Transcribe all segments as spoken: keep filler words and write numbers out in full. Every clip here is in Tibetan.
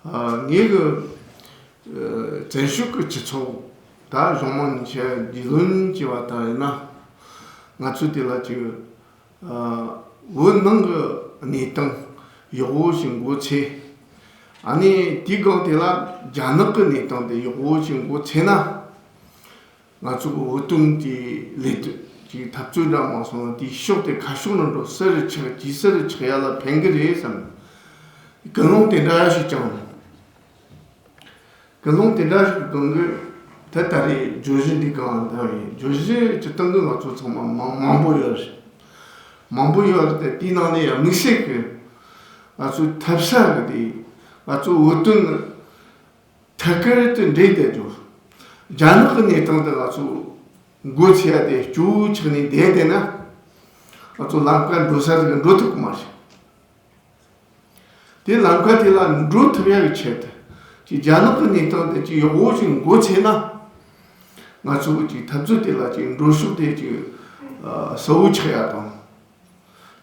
ཨ། ངེད་ཀྱི་ཨ་བཙན་བྱོལ་གྱི་སྤྱི་ཚོགས་ད་གཞུང་མང་ནས་བཤད་རྒྱུས་ལོན་བྱས་པ་ལྟར་ཡིན་ན། ང་ཚོ་དེ་ལ་ཅིག་ཨ་བོད་ནང་གི་གནས་སྟངས་ཡག་པོ་ཞིག་འགོ་ཚུགས། ཨ་ནི་དེའི་སྒང་དེ་ལ་རྒྱ་ནག་གི་གནས་སྟངས་དེ་ཡག་པོ་ཞིག་འགོ་ཚུགས་ན། ང་ཚོ་གི་བོད་དོན་གྱི་ལས་དོན་གྱི་འཐབ་རྩོད་འདྲ་མང་སོང་ན། དེའི་ཕྱོགས་དེ་ཁ་ཕྱོགས་ནས་འགྲོ་ས་རུ་ཆགས། ཇེ་ས་རུ་ཆགས་ཡ་ལ་ཕན་གི་རེད་བསམ། ཀུན་སློང་དེ་འདྲ་ཞིག་བཅངས་ནས། ཀུན་སློང་དེ་འདྲ་ཞིག་གི་སྒང་གི་ད་ད་རེས་བརྗོད་གཞི་འདི་གང་འདྲ་ཡིན། བརྗོད་གཞི་སྤྱིར་བཏང་གི་ང་ཚོ་ཚང་མ་མང་མང་པོ་ཡོད་རེད། མང་པོ་ཡོད་རེད་དེ། དེའི་ནང་ནས་ཡང་དམིགས་བསལ་གྱི་ང་ཚོའི་འཐབ་ས་གི་དེ། ང་ཚོ་བོད་དོན་ཐད་ཀར་དུ་འབྲེལ་བསྡད་རྒྱུ། རྒྱ་ནག་གི་གནས་སྟངས་དེ་ང་ཚོ་འགོ་ཚུགས་ཡ་དེ་སྐྱོ་བོ་ཆགས་ནས་བསྡད་བསྡད་ན། ང་ཚོ་ལམ་ཁ་འགྲོ་ས་ཟིག་འགྲོ་ཐུབ་ཀྱི་མ་རེད། དེ་ལམ་ཁ་དེ་ལ་འགྲོ་ཐུབ་ཡ་གི་ཆེད་དུ། ཅིག་རྒྱ་ནག་གི་གནས་སྟངས་དེ་ཅིག་ཡག་པོ་ཞིག་འགོ་ཚུགས་ན། ང་ཚོ་གི་ཅིག་འཐབ་རྩོད་དེ་ལ་ཅིག་འགྲོ་ཕྱོགས་དེ་ཅིག་ཨ་གསལ་བོ་ཆགས་ཡ་དང་།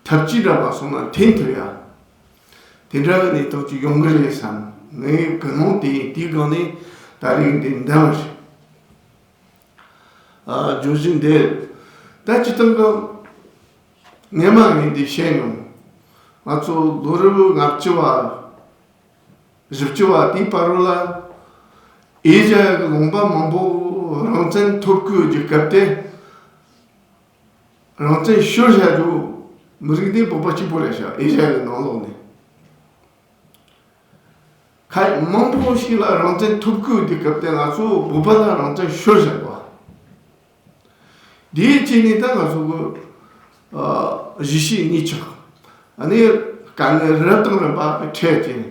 འཐབ་ཇུས་འདྲ་མ་སོང་ན་འཐེན་ཐུབ་ཡ། དེ་འདྲ་གི་གནས་སྟངས་ཅིག་ཡོང་གི་རེད་བསམ། ངའི་ཀུན་སློང་དེ་ཡིན། དེའི་སྒང་ནས་ད་རེས་འདི་འདེམས་པ་རེད། ཨ། བརྗོད་གཞི་འདི་ད་སྤྱིར་བཏང་གི་ངས་མ་ངས་འདི་བཤད་མྱོང་། ང་ཚོ་ལོ་རབས་ལྔ་བཅུ་བ། བཞི་བཅུ་བ་དེའི་བར་ལ། ཨེ་ཤ་ཡ་གི་ལུང་པ་མང་པོ་རང་བཙན་ཐོབ་གི་ཡོད་ཀྱི་སྐབས་དེ། རང་བཙན་ཤོར་བཞག་རྒྱུ་མི་རིགས་འདི་བོད་པ་གཅིག་པོ་རེད་ཤག། ཨེ་ཤ་ཡ་གི་ནང་ལོགས་ནས། ཁ་མང་པོ་ཞིག་ལ་རང་བཙན་ཐོབ་གི་ཡོད་དུས་སྐབས་དེ་ང་ཚོ་བོད་པ་ལ་རང་བཙན་ཤོར་བཞག་པ། དེའི་རྐྱེན་ནས་ད་ང་ཚོ་གི་ཨ་གཞིས་བྱེས་གཉིས་ཆགས། ཨ་ནི་དཀའ་ངལ་རབ་དང་རིམ་པ་འཕྲད་ཀྱིན།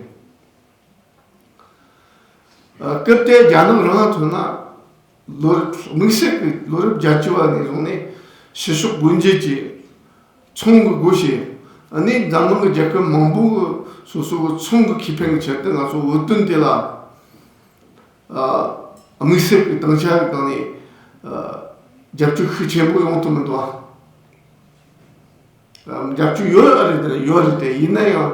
ཨ་སྐབས་དེ་རྒྱ་ནག་རང་ལ་མཚོན་ན། ལོ་རབས་དམིགས་བསལ་གྱི་ལོ་རབས་བརྒྱད་ཅུ་བ་ནས་བཟུང་ནས་ཕྱི་ཕྱོགས་སྒོ་འབྱེད་ཀྱི་ཚོང་གི་སྒོ་ཕྱེ། ཨ་ནི་འཛམ་གླིང་གི་རྒྱལ་ཁབ་མང་པོ་གི་སོ་སོ་གི་ཚོང་གི་ཁེ་ཕན་གྱི་ཆེད་དུ་ང་ཚོ་བོད་དོན་དེ་ལ་ཨ་དམིགས་བསལ་གྱི་དྭངས་ཆ་གི་སྒང་ནས་ཨ་རྒྱབ་སྐྱོར་ཤུགས་ཆེན་པོ་ཡོང་ཐུབ་མི་འདུག་ཨ། རྒྱབ་སྐྱོར་ཡོད་རེད་དེ། ཡོད་རེད་དེ། ཡིན་ན་ཡང་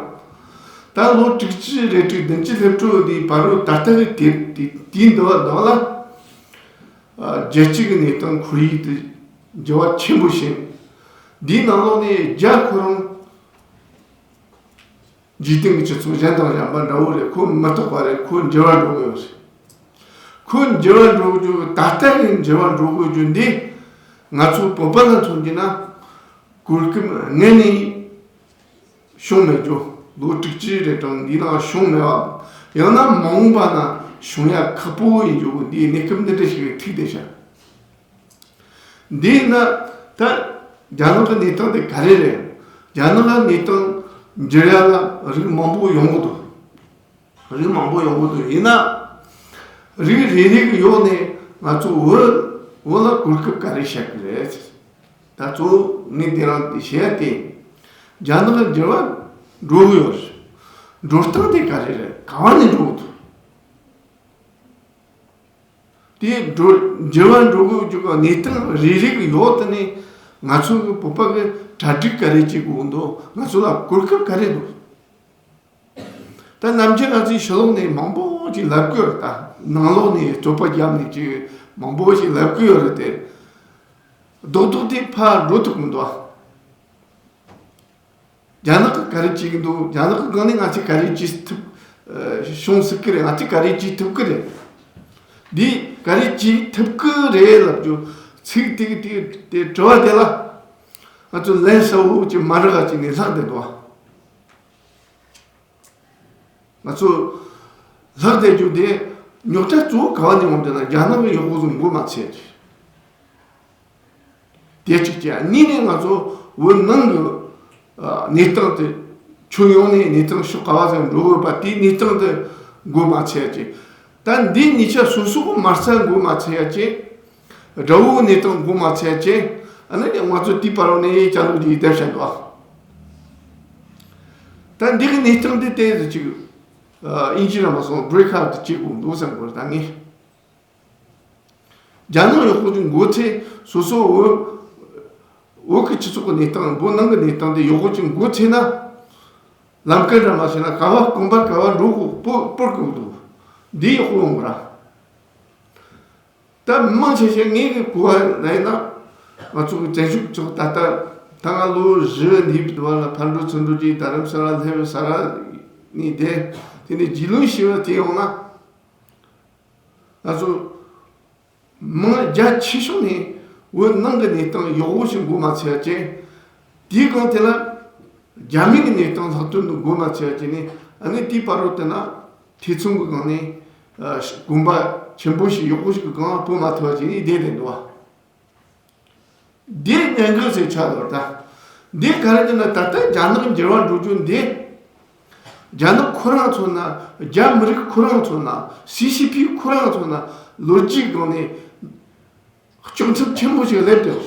ད་ལོ་དྲུག་ཅུ་རེ་དྲུག་བདུན་ཅུ་སླེབས་འགྲོ་དེའི་བར་དུ་ད་ལྟ་གི་དེ་དེ་དེའི་འདུག་འདུག་ལ། ཨ་རྒྱལ་སྤྱི་གི་གནས་སྟངས་ཁོར་ཡུག་དེ་འགྱུར་བ་ཆེན་པོ་ཕྱིན། འདིའི་ནང་ལོགས་ནས་རྒྱ་ཁོ་རང་འཇིག་རྟེན་གྱི་སྤྱི་ཚོགས་གཞན་དང་གཞན་པ་འདྲ་བོ་རེད། ཁོ་མི་རྟག་པ་རེད། ཁོ་འགྱུར་བ་འགྲོ་གི་ཡོད་རེད། ཁོ་འགྱུར་བ་འགྲོ་རྒྱུ། ད་ལྟ་ནས་འགྱུར་བ་འགྲོ་དགོས་རྒྱུ་འདི་ང་ཚོ་བོད་པ་ལ་མཚོན་གྱི་ན། གོ་སྐབས་སྔ་ནས་བྱུང་མེད་རྒྱུ། ལོ་དྲུག་ཅུ་རེ་གྲངས་འདི་ནང་བྱུང་མེད་པ། ཡང་ན་མ་འོངས་པ་ན་བྱུང་ཡ་ཁག་པོ་ཡིན་རྒྱུ། འདིའི་གནས་སྐབས་འདི་འདྲ་ཞིག་ཐུག་བསྡད་ཤག། འདི་ན་ད་རྒྱ་ནག་གི་གནས་སྟངས་དེ་ག་རེ་རེད། རྒྱ་ནག་གི་གནས་སྟངས་འགྱུར་ཡ་ལ་རིགས་མང་པོ་ཡོང་གི་འདུག། རིགས་མང་པོ་ཡོང་གི་འདུག། ཡིན་ན་རིགས་རེ་རེ་གི་འོག་ནས་ང་ཚོ་བོད་བོད་ལ་གོ་སྐབས་ག་རེ་བཞག་གི་རེད། ད་གཙོ་བོ་ངས་འདི་རང་འདི་བཤད་ཡ་དེ། རྒྱ་ནག་གི་འགྱུར་བ་འགྲོ་གི་ཡོད་རེད། འགྲོ་སྟངས་དེ་ག་རེ་རེད། ག་བ་ནས་འགྲོ་གི་འདུག། དེ་འགྲོ་འགྱུར་བ་འགྲོ་དགོས་རྒྱུ་གི་གནས་སྟངས་རེ་རེ་གི་འོག་དེ་ནས་ང་ཚོ་གི་བོད་པ་གི་གྲ་སྒྲིག་ག་རེ་བྱེད་དགོས་འདུག། ང་ཚོ་ལ་གོ་སྐབས་ག་རེ་འདུག། ད་ནམ་རྒྱུན་ང་ཚོའི་ཕྱི་ལོགས་ནས་མང་པོ་ཅིག་ལབ་ཀྱི་ཡོད་རེད། ད་ནང་ལོགས་ནས་རྩོད་པ་བརྒྱབ་ནས་ཅིག་མང་པོ་ཞིག་ལབ་ཀྱི་ཡོད་རེད་དེ། རྡོག་རྡོག་དེ་ཕར་འགྲོ་ཐུབ་མི་འདུག་ཨ། རྒྱ་ནག་གིས་ག་རེ་བྱེད་ཀྱི་འདུག། རྒྱ་ནག་གི་སྒང་ནས་ང་ཚོས་ག་རེ་བྱེད་ཐུབ། ཨ་བྱུང་སྲིད་ཀྱི་རེད། ང་ཚོས་ག་རེ་བྱེད་ཐུབ་ཀྱི་རེད། འདི་ག་རེ་བྱེད་ཐུབ་ཀྱི་རེད་ལབ་རྒྱུ་ཚིག་དེ་དེ་དེ་དྲི་བ་དེ་ལ་ང་ཚོས་ལན་གསལ་བོ་ཅིག་མ་རག་ཅིག་ནས་ལྷག་བསྡད་འདུག། ང་ཚོ་ལྷག་བསྡད་རྒྱུ་དེ་རྙོག་དྲ་གཙོ་བོ་ག་བ་ནས་འོང་དེ་ན་རྒྱ་ནག་གི་ཡག་པོ་བཟོ་འགོ་མ་ཚུགས་ཡ་དེ། དེ་གཅིག་བྱས། གཉིས་ནས་ང་ཚོ་བོད་ནང་གི་ཨ་གནས་སྟངས་དེ། ཁྱོན་ཡོངས་ནས་གནས་སྟངས་ཕྱོགས་ག་བ་ཟིག་འགྲོ་དགོས་པ་དེའི་གནས་སྟངས་དེ་འགོ་མ་ཚུགས་ཡ་ཅིག། ད་འདི་གཉིས་ཆ་སོ་སོ་གི་མ་རྩ་འགོ་མ་ཚུགས་ཡ་ཅིག། དགྲ་བོའི་གནས་སྟངས་འགོ་མ་ཚུགས་ཡ་ཅིག། ཨ་ནི་ང་ཚོ་དེའི་བར་ནས་ཅ་ལག་ཅིག་བསྡད་བཞག་འདུག། ད་འདི་གི་གནས་སྟངས་དེ་དེ་ཅིག་ཨ་ཨིན་ཇི་ལ་མ་སོང་བྷི་རེག་ཨའུཊ་བྱེད་དགོས་འདུག་བསམ་གི་ཡོད་ད་ངས། རྒྱ་ནག་ཡག་པོ་ཅིག་འགོ་ཚུགས། སོ་སོ་བོད་བོད་ཀྱི་སྤྱི་ཚོགས་ཀྱི་གནས་སྟངས། བོད་ནང་གི་གནས་སྟངས་དེ་ཡག་པོ་ཅིག་འགོ་ཚུགས་ན། ལམ་ཀ་འདྲ་མ་བྱས་ན་ག་བ་གོམ་པ་ག་བ་འགྲོ་དགོས་སྤོ་སྤོར་དགོས་འདུག་འདི་ཡག་པོ་ཡོང་གི་ར། ད་མང་ཆེ་ཤས་ངེད་ཀྱི་གོ་བ་ལ་ཡིན་ན། ང་ཚོ་གི་བཙན་བྱོལ་ཚོགས་ད་ལྟ་ད་ང་ལོ་བཞི་འདས་པའི་བར་ལ་ཕར་འགྲོ་ཚུར་འགྲོ་གྱིས་རྡ་རམ་ས་ལ་སླེབས་ས་ར་ནས་བསྡད། དེ་ནས་རྒྱུས་ལོན་ཞུ་བ་དེ་ཡོང་ན། ང་ཚོ་མང་རྒྱ་ཆེ་ཤོས་ནས་བོད་ནང་གི་གནས་སྟངས་ཡག་པོ་ཞིག་འགོ་མ་ཚུགས་ཡ་ཅན། དེའི་སྒང་དེ་ལ་རྒྱ་མི་གི་གནས་སྟངས་ལྷག་དོན་དུ་འགོ་མ་ཚུགས་ཡ་ཅན་ནས། ཨ་ནི་དེའི་བར་རོ་དེ་ན་ཐེ་ཚོམ་གི་སྒང་ནས་གོམ་པ་ཆེན་པོ་ཞིག་ཡག་པོ་ཞིག་གི་སྒང་སྤོ་མ་ཐུབ་པ་ཅིག་ནས་བསྡད་བསྡད་འདུག་བ། འདི་གནད་འགག་ཟེར་ཆགས་འདུག་ད། འདི་ག་རེ་ཟེར་ན་ད་ལྟ་རྒྱ་ནག་འགྱུར་བ་འགྲོ་རྒྱུ་འདི། རྒྱ་ནག་ཁོ་རང་ཚོ་ན། རྒྱ་མི་རིགས་ཁོ་རང་ཚོ་ན། སི་སི་ཕི་ཁོ་རང་ཚོ་ན་ལོ་རྒྱུས་སྒང་ནས་སྐྱོན་ཚབས་ཆེན་པོ་ཞིག་སླེབས་འདུག་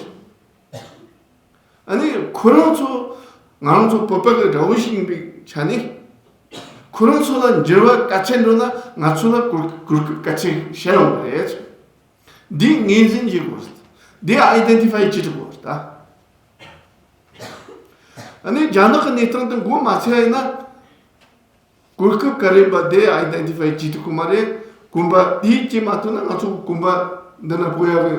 ཨ་ནི་ཁོ་རང་ཚོ་ང་རང་ཚོ་བོད་པ་གི་དགྲ་བོ་ཞིག་ཡིན་པའི་ཆ་ནས། ཁོ་རང་ཚོ་ལ་འགྱུར་བ་ག་ཚད་འགྲོ་ན་ང་ཚོ་ལ་གོ་གོ་སྐབས་ག་ཚད་ཤར་ཡོང་གི་རེད། འདི་ངོས་འཛིན་བྱེད་དགོས། འདི་ཨའི་ཌེན་ཊི་ཕའི་བྱེད་ཐུབ་དགོས་ད། ཨ་ནི་རྒྱ་ནག་གི་གནས་སྟངས་དེ་འགོ་མ་ཚུགས་ཡིན་ན། གོ་སྐབས་ག་རེ་ཡིན་པ་དེ་ཨའི་ཌེན་ཊི་ཕའི་བྱེད་ཐུབ་ཀྱི་མ་རེད། གོམ་པ་དེ་བྱེད་མ་ཐུབ་ན་ང་ཚོ་གོམ་པ་འདི་ན་སྤོ་ཡག་གི་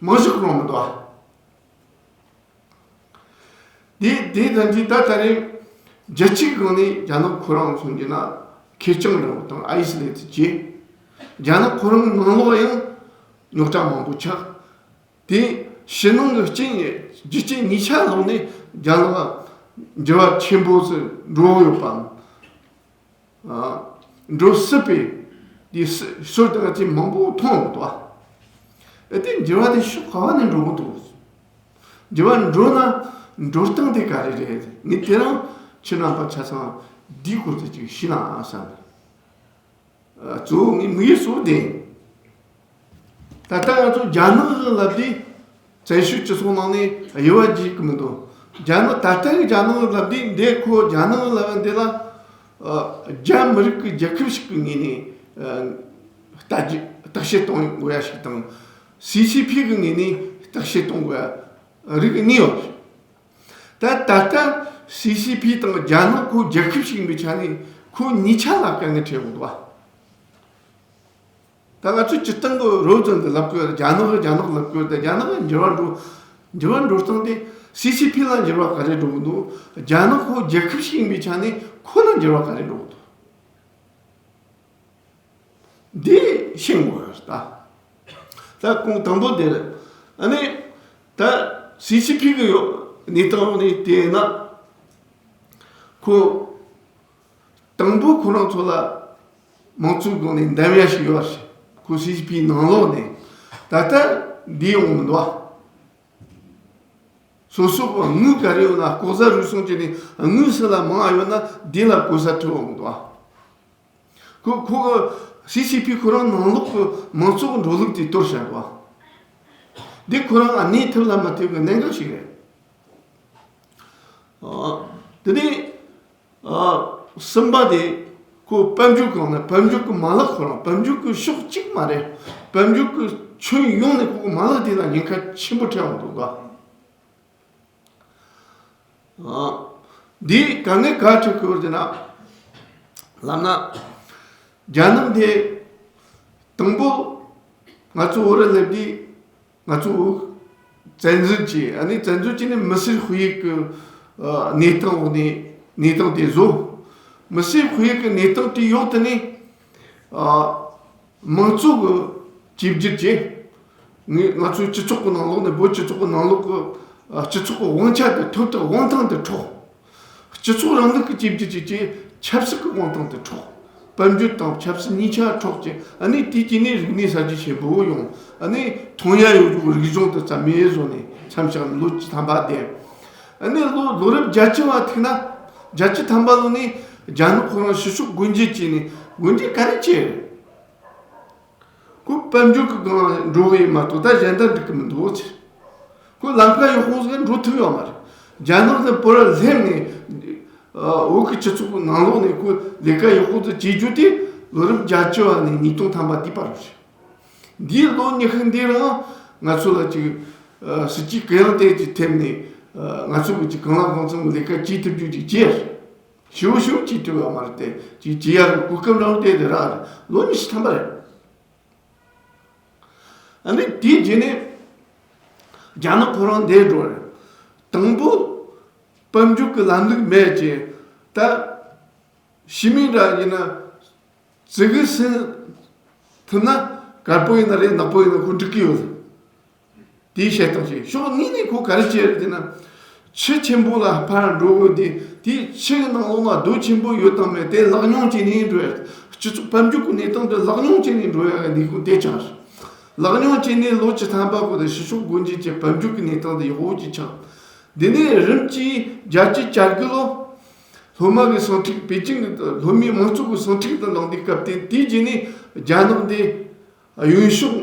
མང་ཤོས་རང་མི་འདུག་ཨ། དེ་དེ་ལྟར་གྱི་ད་ད་རེས་རྒྱལ་སྤྱིའི་སྒང་ནས་རྒྱ་ནག་ཁོ་རང་མཚོན་རྒྱུ་ན་ཁེར་རྐྱང་འདྲ་བོ་དང་ཨའི་སི་ལེ་ཊི་བྱས། རྒྱ་ནག་ཁོ་རང་ནང་ལོགས་ཡང་རྙོག་དྲ་མང་པོ་ཆགས། དེ་ཕྱི་ནང་གི་རྐྱེན་རྒྱུ་རྐྱེན་གཉིས་ཆ་ལོག་ནས་རྒྱ་ནག་འགྱུར་བ་ཆེན་པོ་ཞིག་འགྲོ་ཡོད་པའམ། ཨ། འགྲོ་སྲིད་པའི་དེ་སྲི་སྲོལ་དང་ཅིག་མང་པོ་མཐོང་ཡོང་གི་འདུག་ཨ། ཨེ་དེ་འགྱུར་བ་དེ་ཕྱོགས་ག་བ་ནས་འགྲོ་གི་འདུག་འགྱུར་བ་འགྲོ་ན་འགྲོ་སྟངས་དེ་ག་རེ་རེད། ངས་དེ་རིང་ཁྱེད་རྣམ་པ་ཆ་ཚང་འདིའི་སྐོར་དུ་ཅིག་ཞུས་ན་བསམ། ཨ། གཙོ་བོ་ངའི་དམིགས་ཡུལ་གཙོ་བོ་དེ་ཡིན། ད་ལྟ་ང་ཚོ་རྒྱ་ནག་གི་ལབ་དུས་བཙན་བྱོལ་སྤྱི་ཚོགས་ནང་ནས་དབྱེ་བ་འབྱེད་ཀྱི་མི་འདུག་རྒྱ་ནག་ད་ལྟ་གི་རྒྱ་ནག་གི་ལབ་དུས་འདི་ཁོ་རྒྱ་ནག་གི་ལབ་འདི་ལ། ཨ། རྒྱ་མི་རིགས་ཀྱི་རྒྱལ་ཁབ་ཞིག་གི་ངོས་ནས། ཨ། བརྟག་དཔྱད་བརྟག་དཔྱད་གཏོང་དགོས་ཡ་ཞིག་དང་། སི་སི་ཕི་གི་ངོས་ནས་བརྟག་དཔྱད་གཏོང་དགོས་ཡ་རིགས་གཉིས་ཡོད་རེད། ད་ད་ལྟ་སི་སི་ཕི་དང་རྒྱ་ནག་ཁོ་རྒྱལ་ཁབ་ཞིག་ཡིན་པའི་ཆ་ནས་ཁོ་གཉིས་ཆ་ལ་དཀའ་ངལ་འཕྲད་ཡོང་འདུག་བ། ད་ང་ཚོས་སྤྱིར་བཏང་གི་རོབ་ཙམ་དུ་ལབ་དགོས། རྒྱ་ནག་གི་རྒྱ་ནག་ལབ་དགོས། ད་རྒྱ་ནག་གི་འགྱུར་བ་འགྲོ་འགྱུར་བ་འགྲོ་སྟངས་དེ་སི་སི་ཕི་ལ་འགྱུར་བ་ག་རེ་འགྲོ་གི་འདུག་རྒྱ་ནག་ཁོ་རྒྱལ་ཁབ་ཞིག་ཡིན་པའི་ཆ་ནས་ཁོ་ལ་འགྱུར་བ་ག་རེ་འགྲོ་གི་འདུག་འདི་ཤེས་དགོས་ད། ད་གོང་དང་པོ་དེ་རེད། ཨ་ནི་ད་སི་སི་ཕི་གི་ཡོ་གནས་སྟངས་ནས་བལྟས་ན། ཁོ་དང་པོ་ཁོ་རང་ཚོ་ལ་མང་གཙོའི་སྒང་ནས་འདེམས་ཡ་ཞིག་ཡོད་རེད། ཁོ་སི་སི་ཕིའི་ནང་ལོགས་ནས་ད་ལྟ་འདི་ཡོང་མི་འདུག་བ། སོ་སོ་གི་དངུལ་ག་རེ་ཡོད་ན་ལྐོག་ཟ་རུལ་སུངས་བྱས་ནས་དངུལ་སུ་ལ་མང་ང་ཡོད་ན་འདི་ལ་གོ་ས་ཐོབ་འོང་འདུག་ཨ། ཁོ་ཁོ་གི་སི་སི་ཕི་ཁོ་རང་ནང་ལོགས་ཀྱི་མང་གཙོ་གི་འགྲོ་ལུགས་དེ་གཏོར་བཞག་འདུག་ཨ། འདི་ཁོ་རང་ང་གནས་ཐུབ་ལ་མ་ཐུབ་ཀྱི་གནད་འགག་ཞིག་རེད། ཨ། དེ་ནས། ཨ། གསུམ་པ་དེ་ཁོ་དཔལ་འབྱོར་སྒང་ནས་དཔལ་འབྱོར་གྱི་མ་ལག་ཁོ་རང་དཔལ་འབྱོར་གྱི་ཕྱོགས་གཅིག་མ་རེད། དཔལ་འབྱོར་གྱི་ཁྱོན་ཡོངས་ནས་ཁོ་གི་མ་ལག་དེ་ལ་ཉེན་ཁ་ཆེན་པོ་འཕྲད་འོང་འདུག་ག་ཨ། འདིས་དཀའ་ངལ་ག་འཕྲད་ཀྱི་ཡོད་ཟེར་ན། ལབ་ན། རྒྱ་ནག་འདི་དང་པོ་ང་ཚོ་བོད་ལ་སླེབས་དུས། ང་ཚོ་བཙན་འཛུལ་གྱིས། ཨ་ནི་བཙན་འཛུལ་གྱིས་ནི་མི་སེར་དཔེ་ཡིག་གི་ཨ་གནས་སྟངས་འོག་ནས་གནས་སྟངས་དེ་བཟོ། མི་སེར་དཔེ་ཡིག་གི་གནས་སྟངས་དེ་འོག་ཏུ་ནས་ཨ་མང་གཙོ་གི་གཅིག་གྱུར་གྱིས། ངས་ང་ཚོའི་སྤྱི་ཚོགས་ཀྱི་ནང་ལོགས་ནས། བོད་སྤྱི་ཚོགས་ཀྱི་ནང་ལོགས་ཀྱི་ཨ་སྤྱི་ཚོགས་ཀྱི་དབང་ཆ་དང་ཐོབ་ཐང་དབང་ཐང་དེ་འཕྲོག་སྤྱི་ཚོགས་རིང་ལུགས་ཀྱི་གཅིག་གྱུར་གྱི་ཆབ་སྲིད་ཀྱི་དབང་ཐང་དེ་འཕྲོག་དཔལ་འབྱོར་དང་ཆབ་སྲིད་གཉིས་ཆ་འཕྲོག་ཅིང་། ཨ་ནི་དེའི་རྐྱེན་ནས་རིག་གནས་གསར་བརྗེ་ཆེན་པོ་ཡོང་། ཨ་ནི་མཐོང་ཡ་ཡོད་རྒྱུ་རིག་གཞུང་དེ་རྩ་མེད་བཟོ་ནས་མཚམས་བཞག་ནས་ལོ་བཅུ་ཐམ་པ་བསྡད། ཨ་ནི་ལོ་ལོ་རབས་བརྒྱད་ཅུ་བ་ཐུག་ན། བརྒྱད་ཅུ་ཐམ་པ་ལོ་ནས་རྒྱ་ནག་ཁོ་རང་ཕྱི་ཕྱོགས་སྒོ་འབྱེད་བྱས་ནས། སྒོ་འབྱེད་ག་རེ་བྱས་རེད། ཁོ་དཔལ་འབྱོར་གྱི་སྒང་འགྲོ་གི་ཡིན་མ་གཏོགས་ད་གཞན་དག་འགྲིག་གི་མི་འདུག་ཟེར། ཁོ་ལམ་ཁ་ཡག་པོ་ཟིག་འགྲོ་ཐུབ་ཡོད་མ་རེད། རྒྱ་ནག་ནས་བོད་ལ་སླེབས་ནས། ཨ། བོད་ཀྱི་སྤྱི་ཚོགས་ཀྱི་ནང་ལོགས་ནས་ཁོ་ལས་ཀ་ཡག་པོ་ཟིག་བྱེད་རྒྱུ་དེ་ལོ་རབས་བརྒྱད་ཅུ་བ་ནས་ཉིས་སྟོང་ཐམ་པ་དེའི་བར་རེད། འདིའི་ལོ་ཉི་ཤུ་འདི་རིང་ང་ཚོ་ལ་ཅིག་ཨ། སྲིད་ཇུས་གུ་ཡངས་དེ་ཅིག་ཐེབས་ནས། ཨ། ང་ཚོ་གི་ཅིག་གང་ལ་གང་འཚམ་གྱི་ལས་ཀ་བྱེད་ཐུབ་རྒྱུ་ཅིག་བྱས། ཞིའུ་ཞིའུ་ཅིག་སྤྲད་ཡོད་མ་རེད་དེ། ཅིག་བྱེད་ཡ་རུ་གོ་སྐབས་རང་དེ་དེ་རག་རེད། ལོ་ཉི་ཤུ་ཐམ་པ་རེད། ཨ་ནི་དེའི་རྗེས་ནས་རྒྱ་ནག་ཁོ་རང་འདས་འགྲོ་རེད། དང་པོ་དཔལ་འབྱོར་གྱི་ལམ་ལུགས་མེད་ཅེས། ད་ཕྱི་མི་འདྲ་ཡིན་ན་ཙི་གུ་སུན་ཐུབ་ན། དཀར་པོ་ཡིན་ན་རེད། ནག་པོ་ཡིན་ན་ཁོ་འགྲིག་གི་ཡོད། དེའི་བཤད་སྟངས་ཤིག་ཕྱོགས་གཉིས་ནས་ཁོ་ག་རེ་བྱས་རེད་ཟེར་ན། ཆུ་ཆེན་པོ་ལ་ཕར་འགྲོ་དགོས་དེ། དེའི་ཆུ་གི་ནང་ལོགས་ལ་རྡོ་ཆེན་པོ་ཡོད་དང་མེད་དེ་ལག་ཉུང་བྱས་ནས་འགྲོ་ཡ། སྤྱི་ཚོགས་དཔལ་འབྱོར་གྱི་གནས་སྟངས་དེ་ལག་ཉུང་བྱས་ནས་འགྲོ་ཡ་གི་ནུས་ཁུངས་དེ་ཆགས། ལག་ཉུང་བྱས་ནས་ལོ་བཅུ་ཐམ་པ་གོ་དེ་ཕྱི་ཕྱོགས་སྒོ་འབྱེད་ཀྱི་དཔལ་འབྱོར་གྱི་གནས་སྟངས་དེ་ཡག་པོ་ཅིག་ཆགས། དེ་ནས་རིམ་གྱིས་བརྒྱད་ཅུ་གྱ་དགུ་ལོ། སློབ་མ་གི་སེམས་ཁྲལ། པེ་ཅིང་གི་སློབ་མའི་མང་གཙོ་གི་སེམས་ཁྲལ་དུ་ལངས་དུས་སྐབས་དེ། དེའི་རྗེས་ནས་རྒྱ་ནག་འདི་གཡོན་ཕྱོགས་